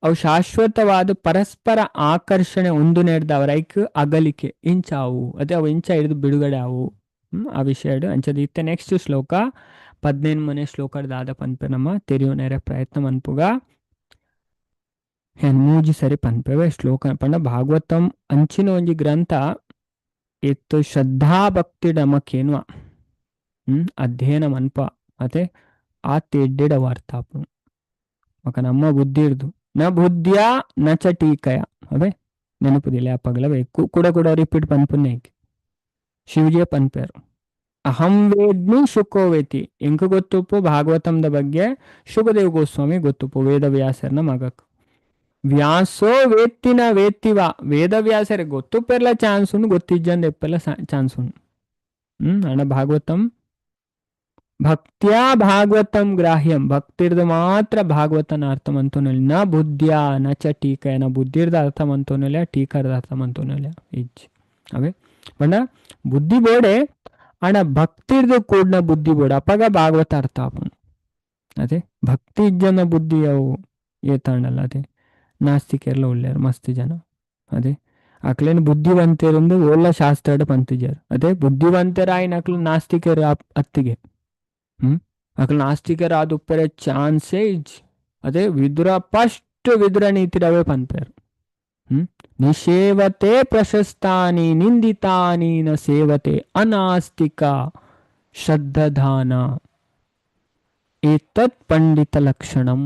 ಅವು ಶಾಶ್ವತವಾದ ಪರಸ್ಪರ ಆಕರ್ಷಣೆ ಒಂದು ನೇಡ್ದ ಐಕ್ ಅಗಲಿಕೆ ಇಂಚಾವು ಅದೇ ಅವು ಇಂಚ ಹಿಡಿದು ಬಿಡುಗಡೆ ಅವು. ಆ ವಿಷಯ ಅಂಚದ ಇತ್ತೆ ನೆಕ್ಸ್ಟ್ ಶ್ಲೋಕ 15ನೇ ಶ್ಲೋಕ ದಾದ ಪನ್ಪೆ ನಮ್ಮ ತೆರಿಯೋನೇರ ಪ್ರಯತ್ನ ಮನ್ಪುಗ. ಮೂಜಿ ಸರಿ ಪನ್ಪೆವೆ ಶ್ಲೋಕ ಪಂಡ ಭಾಗವತಂ ಅಂಚಿನ ಒಂಜಿ ಗ್ರಂಥ ಇತ್ತು ಶ್ರದ್ಧಾ ಭಕ್ತಿ ನಮಕೇನುವ ಅಧ್ಯಯನ ಮನ್ಪ ಅದೇ ಆತ ಎಡ್ಡೆಡ ವಾರ್ತಾಪು ಮಕ ನಮ್ಮ ಬುದ್ಧಿ ಇರ್ದು ನ ಬುದ್ಧಿಯ ನ ಚ ಟೀಕಯ ಅವೇ ನೆನಪುದಿಲ್ಲ ಅಪ್ಪಗಲವೇ ಕೂಡ ಕೂಡ ರಿಪೀಟ್ ಪನ್ಪುನ್ನೇ ಶಿವಜಿಯ ಪನ್ಪೇರು. ಅಹಂ ವೇದ್ಮಿ ಶುಕೋ ವೇತಿ ಎಂಕು ಗೊತ್ತುಪ್ಪು ಭಾಗವತಂದ ಬಗ್ಗೆ ಶುಕದೇವ್ ಗೋಸ್ವಾಮಿ ಗೊತ್ತುಪ್ಪು ವೇದವ್ಯಾಸರ್ನ ಮಗಕ್. ವ್ಯಾಸೋ ವೇತ್ತಿನ ವೇತ್ತಿವ ವೇದವ್ಯಾಸರ ಗೊತ್ತುಪ್ಪೆರ್ಲ ಚಾನ್ಸ್ ಉಂಡು ಗೊತ್ತಿಜ್ಜಂದ ಎಪ್ಪೆಲ್ಲ ಚಾನ್ಸ್ ಉಂಡು. ಅಣ್ಣ ಭಾಗವತಂ ಭಕ್ತ್ಯಾ ಭಾಗವತಂ ಗ್ರಾಹ್ಯಂ ಭಕ್ತಿರ್ದು ಮಾತ್ರ ಭಾಗವತನ ಅರ್ಥ ಮಂತೋನಿಲ್ಲ. ನ ಬುದ್ಧಿಯ ನ ಚ ಟೀಕ ನ ಬುದ್ಧಿರ್ದ ಅರ್ಥ ಮಂತೋನಿಲ್ಲ ಟೀಕರ್ದ ಅರ್ಥ ಮಂತೋನಿಲ್ಲ ಇಜ್ ಅವೇ ಪಂಡ ಬುದ್ಧಿ ಬೋಡೆ ಅಣ್ಣ ಭಕ್ತಿರ್ದು ಕೂಡ್ನ ಬುದ್ಧಿ ಬೋಡೆ ಅಪ್ಪಗ ಭಾಗವತ ಅರ್ಥ ಆಪುಂಡು. ಅದೇ ಭಕ್ತಿ ಇಜ್ಜನ ಬುದ್ಧಿ ಅವು ಏತಾಂಡಲ್ಲ ಅದೇ ನಾಸ್ತಿಕೆರ್ಲ ಉಳ್ಳಾರ ಮಸ್ತ್ ಜನ. ಅದೇ ಅಕ್ಲೇನು ಬುದ್ಧಿವಂತರಂದು ಓಲ್ಲ ಶಾಸ್ತ್ರ ಪಂತಿಜಾರ. ಅದೇ ಬುದ್ಧಿವಂತರಾಯಿನ ಅಕ್ಲು ನಾಸ್ತಿಕರು ಅತ್ತಿಗೆ. ಅಕ್ಲು ನಾಸ್ತಿಕರ ಆದುಪ್ಪರೆ ಚಾನ್ಸೇ ಇಜ್. ಅದೇ ವಿದುರ ಫಸ್ಟ್ ವಿದುರ ನೀತಿರವೇ ಪನ್ಪೇರು. ನಿಷೇವತೆ ಪ್ರಶಸ್ತಾನಿ ನಿಂದಿತಾನಿ ನ ಸೇವತೆ ಅನಾಸ್ತಿಕ ಶ್ರದ್ಧಾನ ಏತತ್ ಪಂಡಿತ ಲಕ್ಷಣಂ.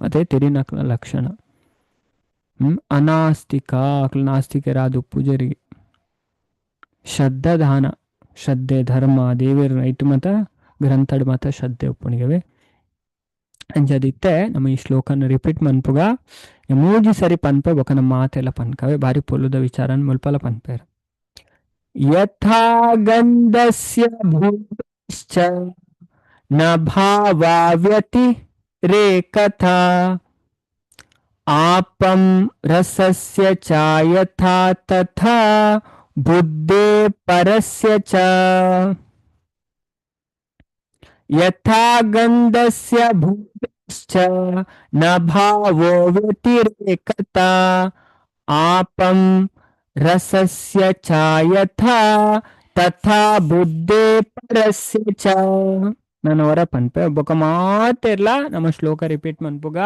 ಅದೇ ತೆರಿನಕ್ಲ ಲಕ್ಷಣ. ಅನಾಸ್ತಿಕ ಅಕ್ಲು ನಾಸ್ತಿಕರಾದ ಪೂಜರಿಗೆ ಶ್ರದ್ಧಾದಾನ ಶ್ರದ್ಧೆ ಧರ್ಮ ದೇವೇರ್ ಐಟು ಮತ ಗ್ರಂಥಡ್ ಮತ ಶ್ರದ್ಧೆ ಉಪ್ಪುಣಿಗವೆ ಅಂಚದಿತ್ತೆ ನಮ್ಮ ಈ ಶ್ಲೋಕನ ರಿಪೀಟ್ ಮನ್ಪುಗ ಮೂಜಿ ಸರಿ ಪನ್ಪೆ ಬೊಕ ನಮ್ಮ ಮಾತೆಲ್ಲ ಪನ್ಕವೆ ಬಾರಿ ಪೊಲುದ ವಿಚಾರನ್ ಮುಲ್ಪಲ ಪನ್ಪೇರು. ಯಥಾ ಗಂಧಸ್ಯ ಭೂಮಿಶ್ಚ ನ ಭಾವಾವ್ಯತಿ ರೇಕಥಾ आपಂ ರಸಸ್ಯ ಚ ಯಥಾ ತಥಾ ಬುದ್ಧೇ ಪರಸ್ಯ ಚ. ಯಥಾ ಗಂಧಸ್ಯ ಭೂಮಿಶ್ಚ ನ ಭಾವೋ ವ್ಯತಿರೇಕತಾ ಆಪಂ ರಸಸ್ಯ ಚ ಯಥಾ ತಥಾ ಬುದ್ಧೇ ಪರಸ್ಯ ಚ. ನಾನು ಹೊರ ಪನ್ಪೆ ಬೊಕ ಮಾತೆರ್ಲ ನಮ್ಮ ಶ್ಲೋಕ ರಿಪೀಟ್ ಮನ್ಪುಗ.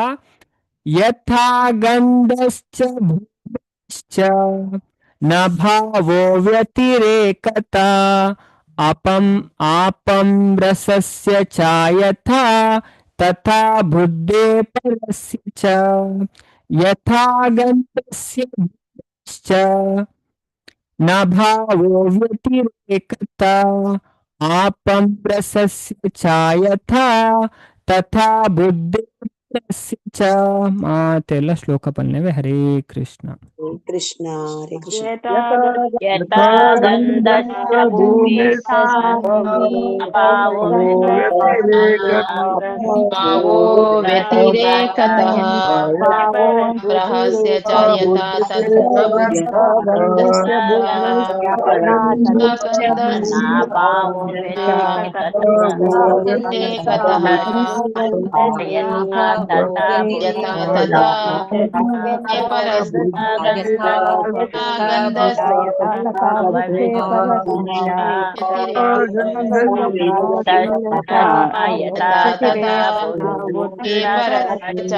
ಯಥಾ ಗಂಧಶ್ಚ ಭೂಮಿಶ್ಚ ನ ಭಾವೋ ವ್ಯತಿರೇಕತಾ ಅಪಂ ಆಪಂ ರಸಸ್ಯ ಚ ಯಥಾ ತಥಾ ಬುದ್ಧೇ ಪರಸ್ಯ ಚ. ಯಥಾ ಗಂಧಸ್ಯ ಭೂಮಿಶ್ಚ ನ ಭಾವೋ ವ್ಯತಿರೇಕತಾ ಆಪಂ ರಸಸ್ಯ ಚ ಯಥಾ ತಥಾ ಬುದ್ಧೇ ಪರಸ್ಯ ಚ. ಮಾತೆಲ್ಲ ಶ್ಲೋಕ ಪನ್ನೆವೆ. ಹರೇ ಕೃಷ್ಣ. ಕೃಷ್ಣ ಹರೇ ಕೃಷ್ಣ. ಯಥಾ ಗಂಧಶ್ಚ ಭೂಮಿಶ್ಚ ಭಾವೋ ಭಾವೋ ವ್ಯತಿರೇಕತಃ ರಹಸ್ಯ ಚ ಯಥಾ ತಥಾ ಭಾವೋ ವ್ಯತಿರೇಕತಃ ಯಥಾ ತಥಾ ಪರಸ್ಯ ಗಂಧಸ್ಯ ಯಥಾ ತಥಾ ಪರಸ್ಯ ಚ.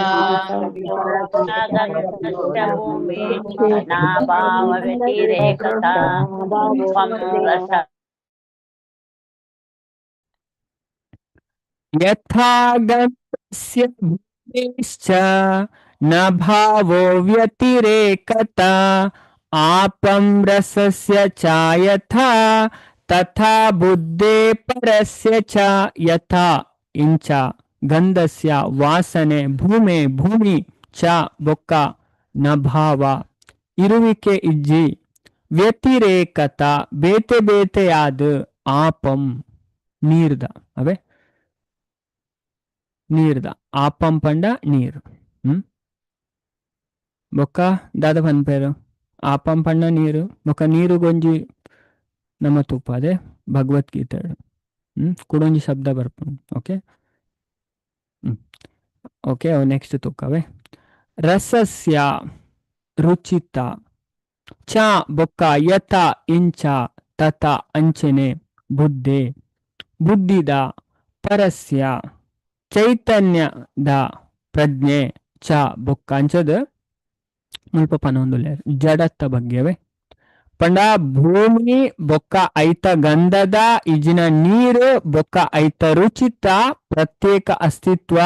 ವ್ಯತಿರೇಕತಾ ರಸ ಯಥಾ ಗಂಧಸ್ಯ ಭೂಮಿಶ್ಚ ನ ಭಾವೋ ವ್ಯತಿರೇಕತಾ ಆಪಂ ರಸಸ್ಯ ಚ ಯಥಾ ತಥಾ ಬುದ್ಧೇ ಪರಸ್ಯ ಚ. ಯಥಾ ಇಂಚ ಗಂಧಸ್ಯ ವಾಸನೆ ಭೂಮೆ ಭೂಮಿ ಚ ಬೊಕ್ಕ ನ ಭಾವ ಇರುವಿಕೆ ಇಜ್ಜಿ ವ್ಯತಿರೇಕತ ಬೇತೆ ಬೇತೆಯಾದ ಆಪಂ ನೀರ್ದ ಅವೇ ನೀರ್ದ ಆಪಂ ಪಂಡ ನೀರು. ಬೊಕ್ಕ ದಾದ ಪನ್ಪೇರು ಆಪಂ ಪಂಡ ನೀರು ಬೊಕ್ಕ ನೀರು ಗೊಂಜಿ ನಮ್ಮ ತುಪ್ಪ ಅದೇ ಭಗವದ್ಗೀತೆ. ಕುಡೊಂಜಿ ಶಬ್ದ ಬರ್ಪುಂಡು. Okay. Okay next ತೂಕವೇ. ರಸಸ್ಯ ರುಚಿತ ಚ ಬೊಕ್ಕ ಯಥ ಇಂಚ ತಥ ಅಂಚನೆ ಬುದ್ಧೆ ಬುದ್ಧಿದ ಪರಸ್ಯ ಚೈತನ್ಯದ ಪ್ರಜ್ಞೆ ಚ ಬೊಕ್ಕ ಅಂಚದ ಮುಲ್ಪ ಪನೊಂದುಲ್ಲೆರ್ ಜಡತ್ತ ಬಗ್ಗೆವೆ. ಪಂಡ ಭೂಮಿ ಬೊಕ್ಕ ಐತ ಗಂಧದ ಇಜಿನ ನೀರು ಬೊಕ್ಕ ಐತ ರುಚಿತ ಪ್ರತ್ಯೇಕ ಅಸ್ತಿತ್ವ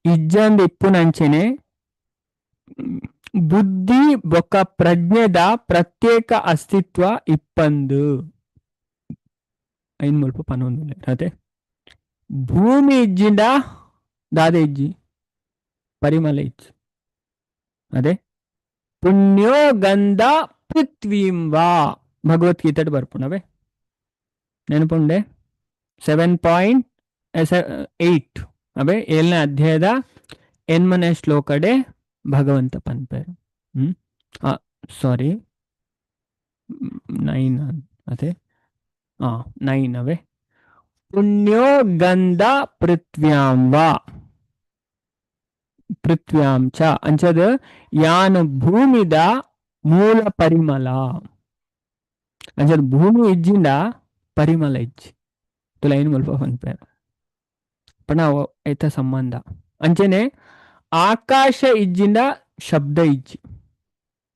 ಇಜ್ಜಂದ ಇಪ್ಪುನಂಚನೆ ಬುದ್ಧಿ ಬೊಕ್ಕ ಪ್ರಜ್ಞೆದ ಪ್ರತ್ಯೇಕ ಅಸ್ತಿತ್ವ ಇಪ್ಪಂದು ಐನ್ ಮುಲ್ಪ ಪನೊಂದುಲ್ಲೆರ್. ಅದೇ ಭೂಮಿ ಇಜ್ಜಿಂಡ ದಾದ ಇಜ್ಜಿ ಪರಿಮಳ ಇಜ್ಜಿ. ಅದೇ ಪುಣ್ಯೋ ಗಂಧ ಪೃಥ್ವೀಂ ವಾ ಭಗವದ್ಗೀತೆ ಬರ್ಪುಣವೇ ನೆನಪುಂಡೆ 7.8 ಅವೇ 7ನೇ ಅಧ್ಯಾಯದ 8ನೇ ಶ್ಲೋಕಡೆ ಭಗವಂತ ಪನ್ಪೇರು. ಸಾರಿ 9 ಅದೇ 9 ಅವೇ. ಪುಣ್ಯೋ ಗಂಧ ಪೃಥ್ವ್ಯಾಂ ವಾ ಪೃಥ್ವ್ಯಾಂ ಚ ಅಂಚದ ಯಾನ್ ಭೂಮಿದ ಮೂಲ ಪರಿಮಳ ಅಂಚದ ಭೂಮಿ ಇಜ್ಜಿಂದ ಪರಿಮಳ ಇಜ್ಜಿ ತುಲ ಏನು ಮುಲ್ಪ ಪನ್ಪೇರು ಪಂಡ ಐತ ಸಂಬಂಧ. ಅಂಚನೆ ಆಕಾಶ ಇಜ್ಜಿಂದ ಶಬ್ದ ಇಜ್ಜಿ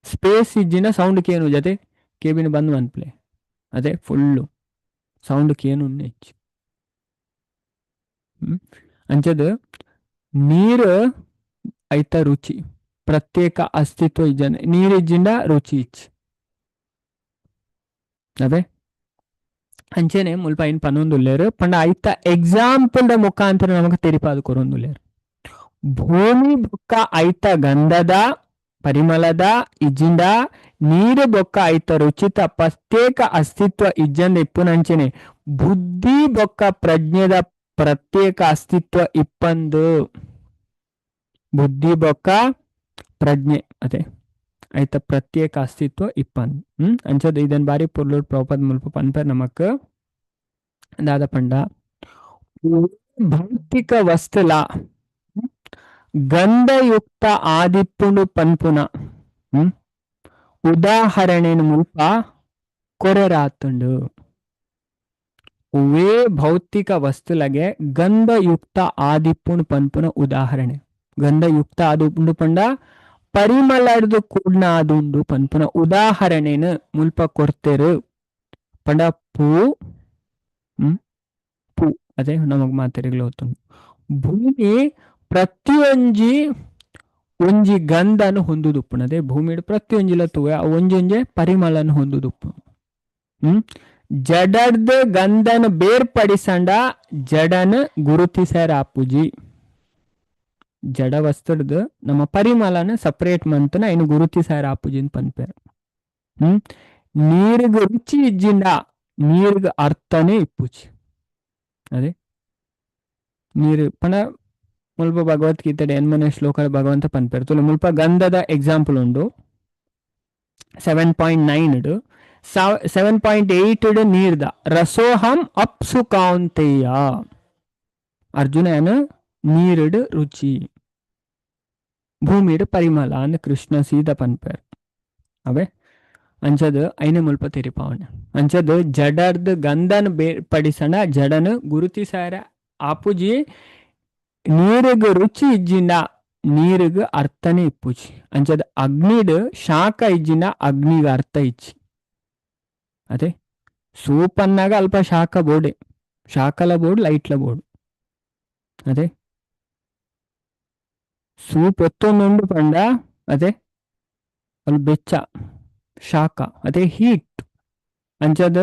ಸ್ಪೇಸ್ ಇಜ್ಜಿಂದ ಸೌಂಡ್ ಕೇನು ಜೊತೆ ಕೇಬಿನ ಬಂದು ಅನ್ಪ್ಲೆ ಅದೇ ಫುಲ್ಲು ಸೌಂಡ್ ಕೇನು ಇಜ್ಜಿ. ಅಂಚದ ನೀರು ಐತ ರುಚಿ ಪ್ರತ್ಯೇಕ ಅಸ್ತಿತ್ವ ಇಜ್ಜನ ನೀರು ಇಜ್ಜಿಂದ ರುಚಿ ಇಜ್ಜಿ. ಅದೇ ಅಂಚನೆ ಮುಲ್ಪ ಐನ್ ಪನೊಂದುಲ್ಲೇರು ಪಂಡ ಐತ ಎಕ್ಸಾಂಪಲ್ the ಮುಖಾಂತರ ನಮಗ ತೆರಿಪಾದ ಕೊರೊಂದುಲ್ಲೇರು. ಭೂಮಿ ಬೊಕ್ಕ ಐತ ಗಂಧದ ಪರಿಮಳದ ಇಜ್ಜಿಂದ ನೀರು ಬೊಕ್ಕ ಐತ ರುಚಿತ ಪ್ರತ್ಯೇಕ ಅಸ್ತಿತ್ವ ಇಜ್ಜಂದ ಇಪ್ಪುನಂಚನೆ ಬುದ್ಧಿ ಬೊಕ್ಕ ಪ್ರಜ್ಞೆದ ಪ್ರತ್ಯೇಕ ಅಸ್ತಿತ್ವ ಇಪ್ಪಂದು. ಬುದ್ಧಿ ಬೊಕ್ಕ ಪ್ರಜ್ಞೆ ಅದೇ ಐತ ಪ್ರತ್ಯೇಕ ಅಸ್ತಿತ್ವ ಇಪ್ಪನ್. ಅಂಚದ ಇದನ್ ಬಾರಿ ಪೊರ್ಲುಡ್ ಪ್ರಭುಪಾದ ಮುಲ್ಪ ಪನ್ಪೆರ್ ನಮಕ್. ದಾದ ಪಂಡ ಭೌತಿಕ ವಸ್ತುಲ ಗಂಧಯುಕ್ತ ಆದಿಪ್ಪುಂಡು ಪನ್ಪುನ ಉದಾಹರಣೆನು ಮುಲ್ಪ ಕೊರೆರಾತುಂಡು. ಒವೇ ಭೌತಿಕ ವಸ್ತುಲಗೆ ಗಂಧಯುಕ್ತ ಆದಿಪ್ಪುಂಡು ಪನ್ಪುನ ಉದಾಹರಣೆ. ಗಂಧಯುಕ್ತ ಆದುಂಡು ಪಂಡ ಪರಿಮಳಡ್ದು ಕೂಡ್ನ ಆದುಂಡು ಪನ್ಪುನ ಉದಾಹರಣೆನು ಮುಲ್ಪ ಕೊರ್ತೆರು. ಪಂಡ ಪೂ ಪೂ ಅದೇ ನಮಗ್ ಮಾತೆರಿಗ್ಲ ಗೊತ್ತುಂಡು. ಭೂಮಿ ಪ್ರತಿಯೊಂಜಿ ಒಂಜಿ ಗಂಧನು ಹೊಂದುದುಪ್ಪುಂಡು. ಅದೇ ಭೂಮಿಡ್ ಪ್ರತಿಯೊಂಜಿಲ ತೂವೆ ಒಂಜೊಂಜೆ ಪರಿಮಳನು ಹೊಂದುದುಪ್ಪು. ಜಡರ್ದು ಗಂಧನ ಬೇರ್ಪಡಿಸಂಡ ಜಡನ ಗುರುತಿಸರ ಆಪುಜಿ. ಜಡ ವಸ್ತುಡ್ದು ನಮ್ಮ ಪರಿಮಳನ ಸಪರೇಟ್ ಮಂತನ ಐನು ಗುರುತಿಸರ ಆಪುಜಿ ಅಂತ ಪನ್ಪೆರ್. ನೀರಿಗ್ ರುಚಿ ಇಜ್ಜಿಂಡ ನೀರಿಗ್ ಅರ್ಥನೇ ಇಪ್ಪುಜಿ. ಅದೇ ನೀರು ಪಂಡ ಮುಲ್ಪ ಭಗವದ್ಗೀತೆ ಎನ್ಮನೆ ಶ್ಲೋಕ ಭಗವಂತ ಪನ್ಪೆರ್. ತುಲು ಮುಲ್ಪ ಗಂಧದ ಎಕ್ಸಾಂಪಲ್ ಉಂಡು 7.9 7.8 ನೀರ್ದ ರಸೋಹಂ ಅಪ್ಸು ಕೌಂತೆಯ. ಅರ್ಜುನನ ನೀರುಡ್ ರುಚಿ ಭೂಮಿಡ್ ಪರಿಮಳ ಅಂದ್ ಕೃಷ್ಣ ಸೀದ ಪನ್ಪೆರ್. ಅವೇ ಅಂಚದ್ ಐನೆ ಮುಲ್ಪ ತೆರಿಪಾವಣೆ. ಅಂಚದ್ ಜಡರ್ದ್ ಗಂಧನ್ ಬೇರ್ಪಡಿಸಣ ಜಡನ್ ಗುರುತಿಸಾರ ಆಪುಜಿ. ನೀರಿಗ್ ರುಚಿ ಇಜ್ಜಿಂಡ ನೀರಿಗ್ ಅರ್ಥನೇ ಇಪ್ಪುಜಿ. ಅಂಚದ್ ಅಗ್ನಿಡ್ ಶಾಖ ಇಜ್ಜಿಂಡ ಅಗ್ನಿಗ್ ಅರ್ಥ ಇಜ್ಜಿ. ಅದೇ ಸೂಪ್ ಅನ್ನಾಗ ಅಲ್ಪ ಶಾಖ ಬೋಡೆ, ಶಾಖಲ ಬೋರ್ಡ್ ಲೈಟ್ಲ ಬೋರ್ಡ್. ಅದೇ ಸೂಪ್ ಒತ್ತೊಂದುಂಡು ಪಂಡ ಅದೇ ಅಲ್ಲಿ ಬೆಚ್ಚ ಶಾಖ ಅದೇ heat. ಅಂಚದ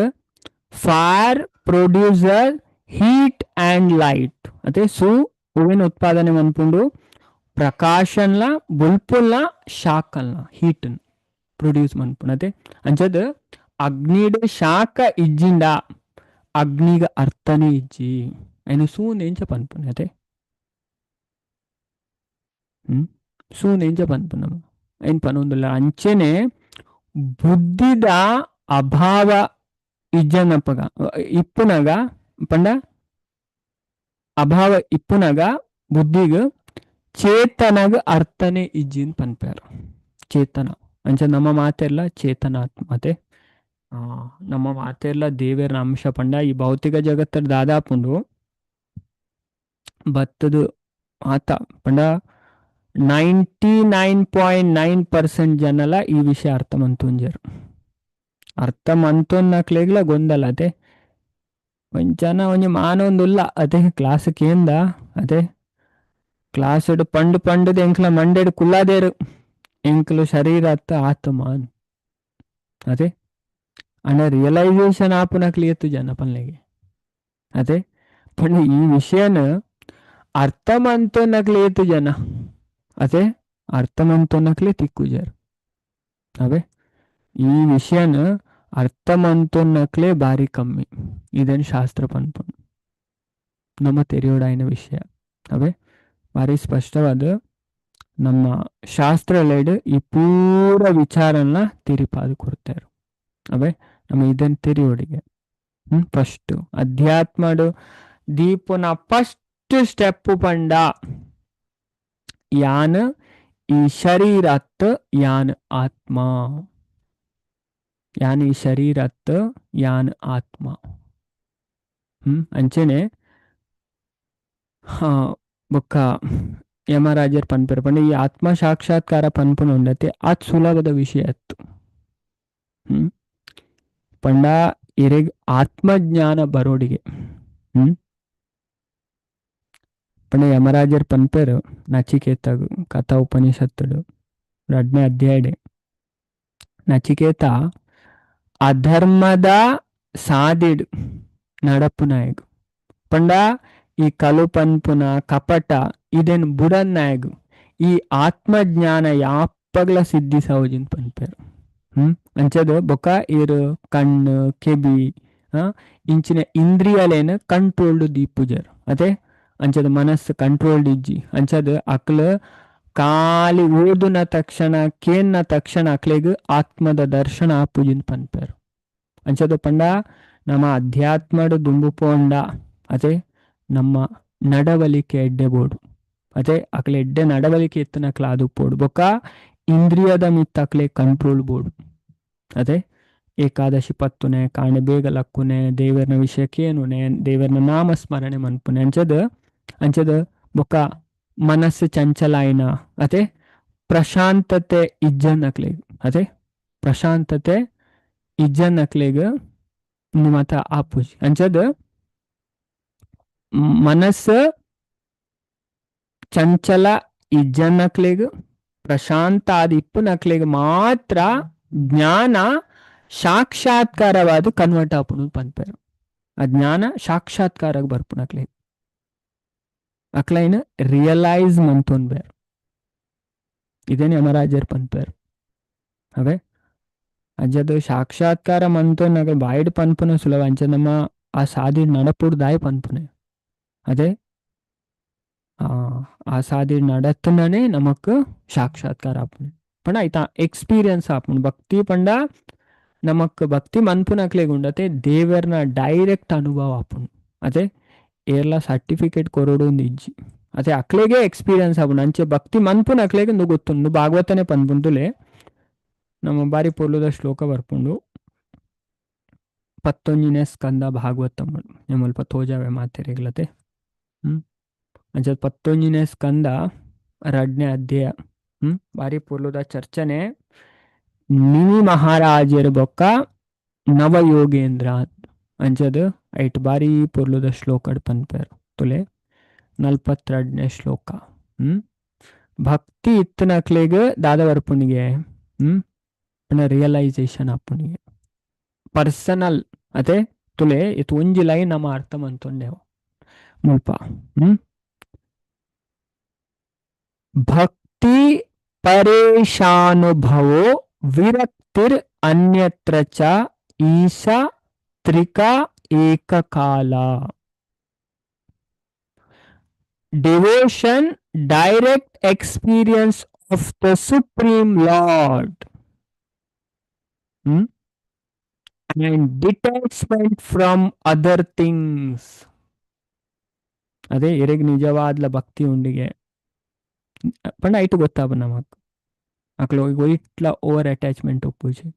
fire producer heat and light. ಅದೇ ಸೂ ಹೂವಿನ ಉತ್ಪಾದನೆ ಮನ್ಪುಂಡು ಪ್ರಕಾಶನ್ಲ ಬುಲ್ಪುಲ್ನ ಶಾಖಲ್ನ ಹೀಟ್ ಪ್ರೊಡ್ಯೂಸ್ ಮನ್ಪುಂಡು. ಅದೇ ಅಂಚದ ಅಗ್ನಿಡ್ ಶಾಖ ಇಜ್ಜಿಂಡ ಅಗ್ನಿಗ ಅರ್ಥನೇ ಇಜ್ಜಿ. ಐನು ಸೂನ್ ಎಂಚ ಪನ್ಪುಂಡು. ಅದೇ ಸೂನ್ ಎಂಚ ಪನ್ಪುಂಡು ಐನ್ ಪನೊಂದುಲ್ಲ. ಅಂಚೆನೆ ಬುದ್ಧಿದ ಅಭಾವ ಇಜ್ಜನಪಗ ಇಪ್ಪುನಗ ಪಂಡ ಅಭಾವ ಇಪ್ಪುನಗ ಬುದ್ಧಿಗ್ ಚೇತನಗ ಅರ್ಥನೇ ಇಜ್ಜಿನ್ ಪನ್ಪೆರ್. ಚೇತನ ಅಂಚ ನಮ್ಮ ಮಾತೆಲ್ಲ ಚೇತನಾತ್ಮ. ಅದೇ ನಮ್ಮ ಮಾತೆಲ್ಲ ದೇವೆರ್ನ ಅಂಶ ಪಂಡ ಈ ಭೌತಿಕ ಜಗತ್ತರ ದಾದಾಪುಂಡು ಬತ್ತದು ಆತ ಪಂಡ 99.9% ಜನಲ ಈ ವಿಷಯ ಅರ್ಥ ಮಂತುಂಜೆರ್. ಅರ್ಥ ಮಂತೊನ್ನಕ್ಲೆಗ್ಲ ಗೊಂದಲ. ಅದೇ ಒಂಜಿ ಜನ ಒಂಜಿ ಮಾನೊಂದುಲ್ಲ. ಅದೇ ಕ್ಲಾಸ್ ಕೇಂದ ಅದೇ ಕ್ಲಾಸ್ ಪಂಡು ಪಂಡುದು ಎಂಕ್ಲ ಮಂಡೆಡ್ ಕುಲ್ಲಾದೇರು ಎಂಕ್ಲು ಶರೀರ ಅತ್ತ ಆತ್ಮ. ಅದೇ ಅಂಡ ರಿಯಲೈಸೇಷನ್ ಆಪುನಕ್ಲು ಏತು ಜನ ಪನ್ಲೆಗೆ. ಅದೇ ಪಂಡ ಈ ವಿಷಯನ ಅರ್ಥ ಮಂತೊನ್ನಕ್ಲು ಏತು ಜನ. ಅದೇ ಅರ್ಥ ಮಂತೊನ್ನಕ್ಲೆ ತಿಕ್ಕುಜರ್. ಅವೇ ಈ ವಿಷಯನ ಅರ್ಥ ಮಂತೊನ್ನಕ್ಲೆ ಬಾರಿ ಕಮ್ಮಿ. ಇದನ್ ಶಾಸ್ತ್ರ ಪನ್ಪುಂಡು ನಮ್ಮ ತೆರಿಯೋಡಾಯಿನ ವಿಷಯ. ಅವೇ ಭಾರಿ ಸ್ಪಷ್ಟವಾದ ನಮ್ಮ ಶಾಸ್ತ್ರಲೆಡ್ ಈ ಪೂರ ವಿಚಾರನ ತಿರಿಪಾದು ಕೊಡ್ತಾರೆ. ಅವೇ ನಮ್ಮ ಇದನ್ ತೆರಿಯೋಡಿಗೆ ಫಸ್ಟ್ ಅಧ್ಯಾತ್ಮಡು ದೀಪನ ಫಸ್ಟ್ ಸ್ಟೆಪ್ ಪಂಡ ಯಾನ್ ಈ ಶರೀರತ್ ಯಾನ್ ಆತ್ಮ. ಯಾನ್ ಈ ಶರೀರತ್ ಯಾನ್ ಆತ್ಮ. ಅಂಚೆನೆ ಬೊಕ್ಕ ಯಮರಾಜರ್ ಪನ್ಪೆರ್ ಪಂಡ ಈ ಆತ್ಮ ಸಾಕ್ಷಾತ್ಕಾರ ಪನ್ಪುನ ಉಂಡತೆ ಆತ್ ಸುಲಭದ ವಿಷಯ ಅತ್ತು. ಪಂಡ ಇರೆಗ್ ಆತ್ಮಜ್ಞಾನ ಬರೋಡಿಗೆ. ಪಂಡ ಯಮರಾಜರ್ ಪನ್ಪೆರ್ ನಚಿಕೇತಗ್ ಕಥಾ ಉಪನಿಷತ್ತುಡು 2ನೇ ಅಧ್ಯಾಯಡೆ ನಚಿಕೇತ ಅಧರ್ಮದ ಸಾದಿಡ್ ನಡಪುನಾಯಗ್ ಪಂಡ ಈ ಕಲು ಪನ್ಪುನ ಕಪಟ ಇದನ್ ಬುಡನ್ನಾಯಗ್ ಈ ಆತ್ಮಜ್ಞಾನ ಯಾಪಗ್ಲ ಸಿದ್ಧಿಸೌಜಿನ್ ಪನ್ಪೆರ್. ಅಂಚದ ಬೊಕ್ಕ ಇರು ಕಣ್ಣು ಕೆಬಿ ಇಂಚಿನ ಇಂದ್ರಿಯಲೇನ ಕಂಟ್ರೋಲ್ಡ್ ದೀಪುಜರ್. ಅದೇ ಅಂಚದ ಮನಸ್ಸು ಕಂಟ್ರೋಲ್ಡ್ ಇಜ್ಜಿ. ಅಂಚದ ಅಕ್ಲ ಖಾಲಿ ಓದುನ ತಕ್ಷಣ, ಕೇನ್ನ ತಕ್ಷಣ ಅಕ್ಲೆಗ್ ಆತ್ಮದ ದರ್ಶನ ಆಪುಜಿಂದ್ ಪನ್ಪೆರ್. ಅಂಚದ ಪಂಡ ನಮ್ಮ ಅಧ್ಯಾತ್ಮಡ್ ದುಂಬು ಪೋಂಡ ಅತೆ ನಮ್ಮ ನಡವಳಿಕೆ ಎಡ್ಡೆ ಬೋಡು. ಅತೆ ಅಕ್ಲೆ ಎಡ್ಡೆ ನಡವಳಿಕೆ ಇತ್ತಿನಕ್ಲ ಆದುಪ್ಪೊಡು. ಬೊಕ್ಕ ಇಂದ್ರಿಯದ ಮಿತ್ತ್ ಅಕ್ಲೆ ಕಂಟ್ರೋಲ್ ಬೋಡು. ಅತೆ ಏಕಾದಶಿ ಪತ್ತುನೆ, ಕಾಂಡೆ ಬೇಗ ಲಕ್ಕುನೆ, ದೇವರ್ನ ವಿಷಯ ಕೇನುನೆ, ದೇವರ್ನ ನಾಮ ಸ್ಮರಣೆ ಮನ್ಪುನೆ ಅಂಚದ ಅಂಚದ ಬೊಕ್ಕ ಮನಸ್ಸು ಚಂಚಲಾಯಿನ ಅತೆ ಪ್ರಶಾಂತತೆ ಇಜ್ಜನ್ನಕ್ಲೆಗ್, ಅತೆ ಪ್ರಶಾಂತತೆ ಇಜ್ಜನ್ನಕ್ಲೆಗ್ ಉಂದು ಮಾತ ಆಪುಜಿ. ಅಂಚದ ಮನಸ್ಸು ಚಂಚಲ ಇಜ್ಜನ್ನಕ್ಲೆಗ್, ಪ್ರಶಾಂತ ಆದ್ ಇಪ್ಪುನಕ್ಲೆಗ್ ಮಾತ್ರ ಜ್ಞಾನ ಸಾಕ್ಷಾತ್ಕಾರವಾದ ಕನ್ವರ್ಟ್ ಆಪುಂಡು ಪನ್ಪೆರ್. ಆ ಜ್ಞಾನ ಸಾಕ್ಷಾತ್ಕಾರಗ್ ಬರ್ಪುನಕ್ಲೆಗ್ ಅಕ್ಲೈನ್ ರಿಯಲೈಸ್ ಮಂತೊನ್ಬೆರ್. ಇದೇನೆ ಯಮರಾಜರ್ ಪನ್ಪೆರ್. ಅವೇ ಅಂಚದ ಸಾಕ್ಷಾತ್ಕಾರ ಮಂತೊನ್ನಗ ಬಾಯಿಡ್ ಪನ್ಪುನ ಸುಲಭ. ಅಂಚ ನಮ್ಮ ಆ ಸಾದಿ ನಡಪುಡ್ ದಾಯಿ ಪನ್ಪುನೆ ಅದೇ ಆ ಸಾದಿ ನಡತ್ನನೆ ನಮಕ್ ಸಾಕ್ಷಾತ್ಕಾರ ಆಪುನೆ ಪಂಡ ಐತ ಎಕ್ಸ್ಪೀರಿಯನ್ಸ್ ಆಪುಂಡು. ಭಕ್ತಿ ಪಂಡ ನಮಕ್ ಭಕ್ತಿ ಮನ್ಪುನಕ್ಲೆಗ್ ಉಂಡತೆ ದೇವರ್ನ ಡೈರೆಕ್ಟ್ ಅನುಭವ ಆಪುಂಡು. ಅದೇ ಏರ್ಲ ಸರ್ಟಿಫಿಕೇಟ್ ಕೊರೊಡು ಉಂದು ಇಜ್ಜಿ. ಅದೇ ಅಕ್ಲೆಗೆ ಎಕ್ಸ್ಪೀರಿಯನ್ಸ್ ಆಪುಂಡು. ಅಂಚೆ ಭಕ್ತಿ ಮನ್ಪುನಕ್ಲೆಗ್ ಉಂದು ಗೊತ್ತುಂಡು. ಭಾಗವತನೆ ಪನ್ಪುಂಡುಲೆ ನಮ್ಮ ಬಾರಿ ಪೊರ್ಲುದ ಶ್ಲೋಕ ಬರ್ಪುಂಡು. 11ನೇ ಸ್ಕಂದ ಭಾಗವತಂ ಮುಲ್ಪ ತೋಜಾವೆ ಮಾತೆರೆಗ್ಲತೆ. ಅಂಚ 11ನೇ ಸ್ಕಂದ 2ನೇ ಅಧ್ಯಾಯ. ಬಾರಿ ಪೊರ್ಲುದ ಚರ್ಚನೆ ನಿಮಿ ಮಹಾರಾಜರ ಬೊಕ್ಕ ನವಯೋಗೇಂದ್ರ ಅಂಚದ ಐಟ್ ಬಾರಿ ಪೊರ್ಲುದ ಶ್ಲೋಕಡ್ ಪನ್ಪೆರ್. ತುಲೆ 42ನೇ ಶ್ಲೋಕ. ಭಕ್ತಿ ಇತ್ತನಕ್ಲೆಗ್ ದಾದ ಬರ್ಪುನಿಗೆ ರಿಯಲೈಸೇಷನ್ ಆಪುನಿಗೆ ಪರ್ಸನಲ್. ಅತೆ ತುಲೆ ಇತ್ ಒಂಜಿ ಲೈನ್ ನಮ್ಮ ಅರ್ಥ ಮಂತೊಂಡೆವು ಮುಲ್ಪ. ಭಕ್ತಿ ಪರೇಶಾನುಭವೋ ವಿರಕ್ತಿರ್ ಅನ್ಯತ್ರ ಚ Isha ತ್ರಿಕಾ ಏಕಕಾಲ. Devotion, direct experience of the Supreme Lord, and detachment from other things. ಅದೇ ಎರೆಗ್ ನಿಜವಾದ್ಲ ಭಕ್ತಿ ಉಂಡಿಗೆ ಪಂಡ ಐಟು ಗೊತ್ತಾಪ ನಮಕ್ ಅಕ್ಲು ಒಯ್ಟ್ಲ ಓವರ್ ಅಟ್ಯಾಚ್ಮೆಂಟ್ ಒಪ್ಪುಜಿ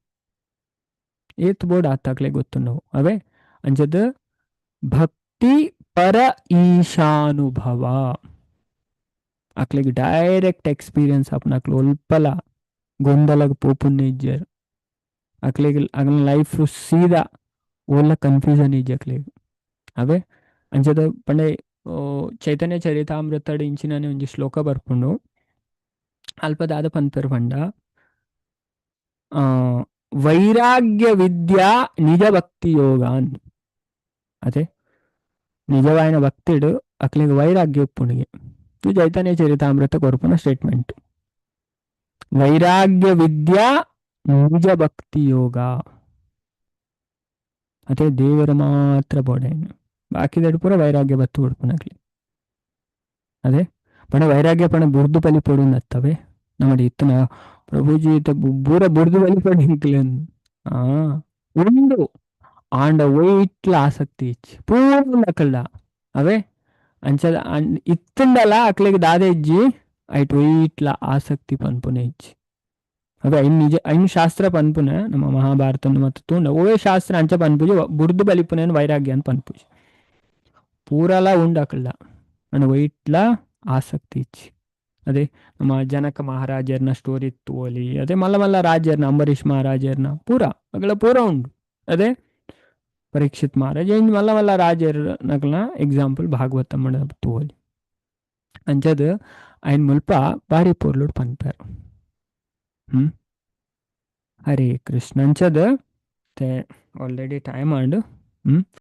ಏತ್ ಬೋರ್ಡ್ ಆತಾಕ್ಲೆ ಗೊತ್ತು ನಾವು. ಅವೇ ಅಂಚದ ಭಕ್ತಿ ಪರ ಈಶಾನುಭವ ಅಕ್ಲೆಗ್ ಡೈರೆಕ್ಟ್ ಎಕ್ಸ್ಪೀರಿಯನ್ಸ್ ಆಪುನ. ಅಕ್ಲು ಒಲ್ಪಲ ಗೊಂದಲಗ್ ಪೋಪುನ್ನೆ ಇಜ್ಜೆರ್. ಅಕ್ಲೆಗ್ ಅಗ್ಲ ಲೈಫ್ ಸೀದಾ ಓಲ್ಲ ಕನ್ಫ್ಯೂಷನ್ ಇಜ್ಜಿ ಅಕ್ಲೆಗ್. ಅವೇ ಅಂಚದ ಪಂಡ ಚೈತನ್ಯ ಚರಿತಾಮೃತಡ್ ಇಂಚಿನನೆ ಒಂಜಿ ಶ್ಲೋಕ ಬರ್ಪುಂಡು. ಅಲ್ಪ ದಾದ ಪನ್ಪೆರ್ ಪಂಡ ವೈರಾಗ್ಯ ವಿದ್ಯಾ ನಿಜ ಭಕ್ತಿ ಯೋಗ ಅಂದ್. ಅದೇ ನಿಜವಾಯಿನ ಭಕ್ತಿಡ್ ಅಕ್ಲೆಗ್ ವೈರಾಗ್ಯ ಉಪ್ಪುನಿಗೆ. ಇದು ಚೈತನ್ಯ ಚರಿತಾಮೃತ ಕೊರ್ಪುನ ಸ್ಟೇಟ್ಮೆಂಟ್. ವೈರಾಗ್ಯ ವಿದ್ಯಾ ನಿಜ ಭಕ್ತಿ ಯೋಗ. ಅದೇ ದೇವರ ಮಾತ್ರ ಬೋಡೈನ್ ಬಾಕಿದೆಡ್ ಪೂರ ವೈರಾಗ್ಯ ಬತ್ತು ಕೊಡ್ಪುನಕ್ಲೆ. ಅದೇ ಪಣ ವೈರಾಗ್ಯ ಪಣ ಬುರ್ದು ಬಲಿ ಪೊಡುಂದತ್ತವೆ ನಮ್ಮಡಿ ಇತ್ತನ ಪ್ರಭುಜಿ ಬೂರ ಬುರ್ದು ಬಲಿ ಪಡಿ ಆ ಉಂಡು ಆಂಡ ಒಯ್ಟ್ಲ ಆಸಕ್ತಿ ಇಚ್ಚಿ ಪೂರ್ಣ ಅಕಲ್ಡ. ಅವೇ ಅಂಚ ಇತ್ತಂಡಲ ಅಕ್ಲೆಗ್ ದಾದ ಇಜ್ಜಿ ಐಟ್ ಒಯ್ಟ್ಲ ಆಸಕ್ತಿ ಪನ್ಪುನೆ ಇಜ್ಜಿ. ಅವೇ ಐನ್ ನಿಜ ಐನ್ ಶಾಸ್ತ್ರ ಪನ್ಪುನೆ ನಮ್ಮ ಮಹಾಭಾರತ ಮತ್ತು ತೂಂಡ ಓವೇ ಶಾಸ್ತ್ರ ಅಂಚ ಪನ್ಪುಜಿ ಬುರ್ದು ಬಲಿಪುನೆ ವೈರಾಗ್ಯ ಅಂತ ಪನ್ಪುಜಿ. ಪೂರಲ ಉಂಡು ಅಕಲ್ಡ ಅಂಡ ಒಯ್ಟ್ಲ ಆಸಕ್ತಿ ಇಚ್ಚಿ. ಅದೇ ನಮ್ಮ ಜನಕ ಮಹಾರಾಜರ್ನ ಸ್ಟೋರಿ ತೋಲಿ ಅದೇ ಮಲ್ಲ ಮಲ್ಲ ರಾಜರ್ನ ಅಂಬರೀಷ್ ಮಹಾರಾಜರ್ನ ಪೂರ ಅಗಲ ಪೂರ ಉಂಡು. ಅದೇ ಪರೀಕ್ಷಿತ್ ಮಹಾರಾಜ ಇಂಜ್ ಮಲ್ಲ ಮಲ್ಲ ರಾಜರ್ ನಕಲ್ನ ಎಕ್ಸಾಂಪಲ್ ಭಾಗವತ ಮಡ ತೋಲಿ ಅಂಚದ ಐನ್ ಮುಲ್ಪ ಬಾರಿ ಪೊರ್ಲುಡ್ ಪನ್ಪೆರ್. ಹರೇ ಕೃಷ್ಣ. ಅಂಚದ ಆಲ್ರೆಡಿ ಟೈಮ್ ಆಂಡ್.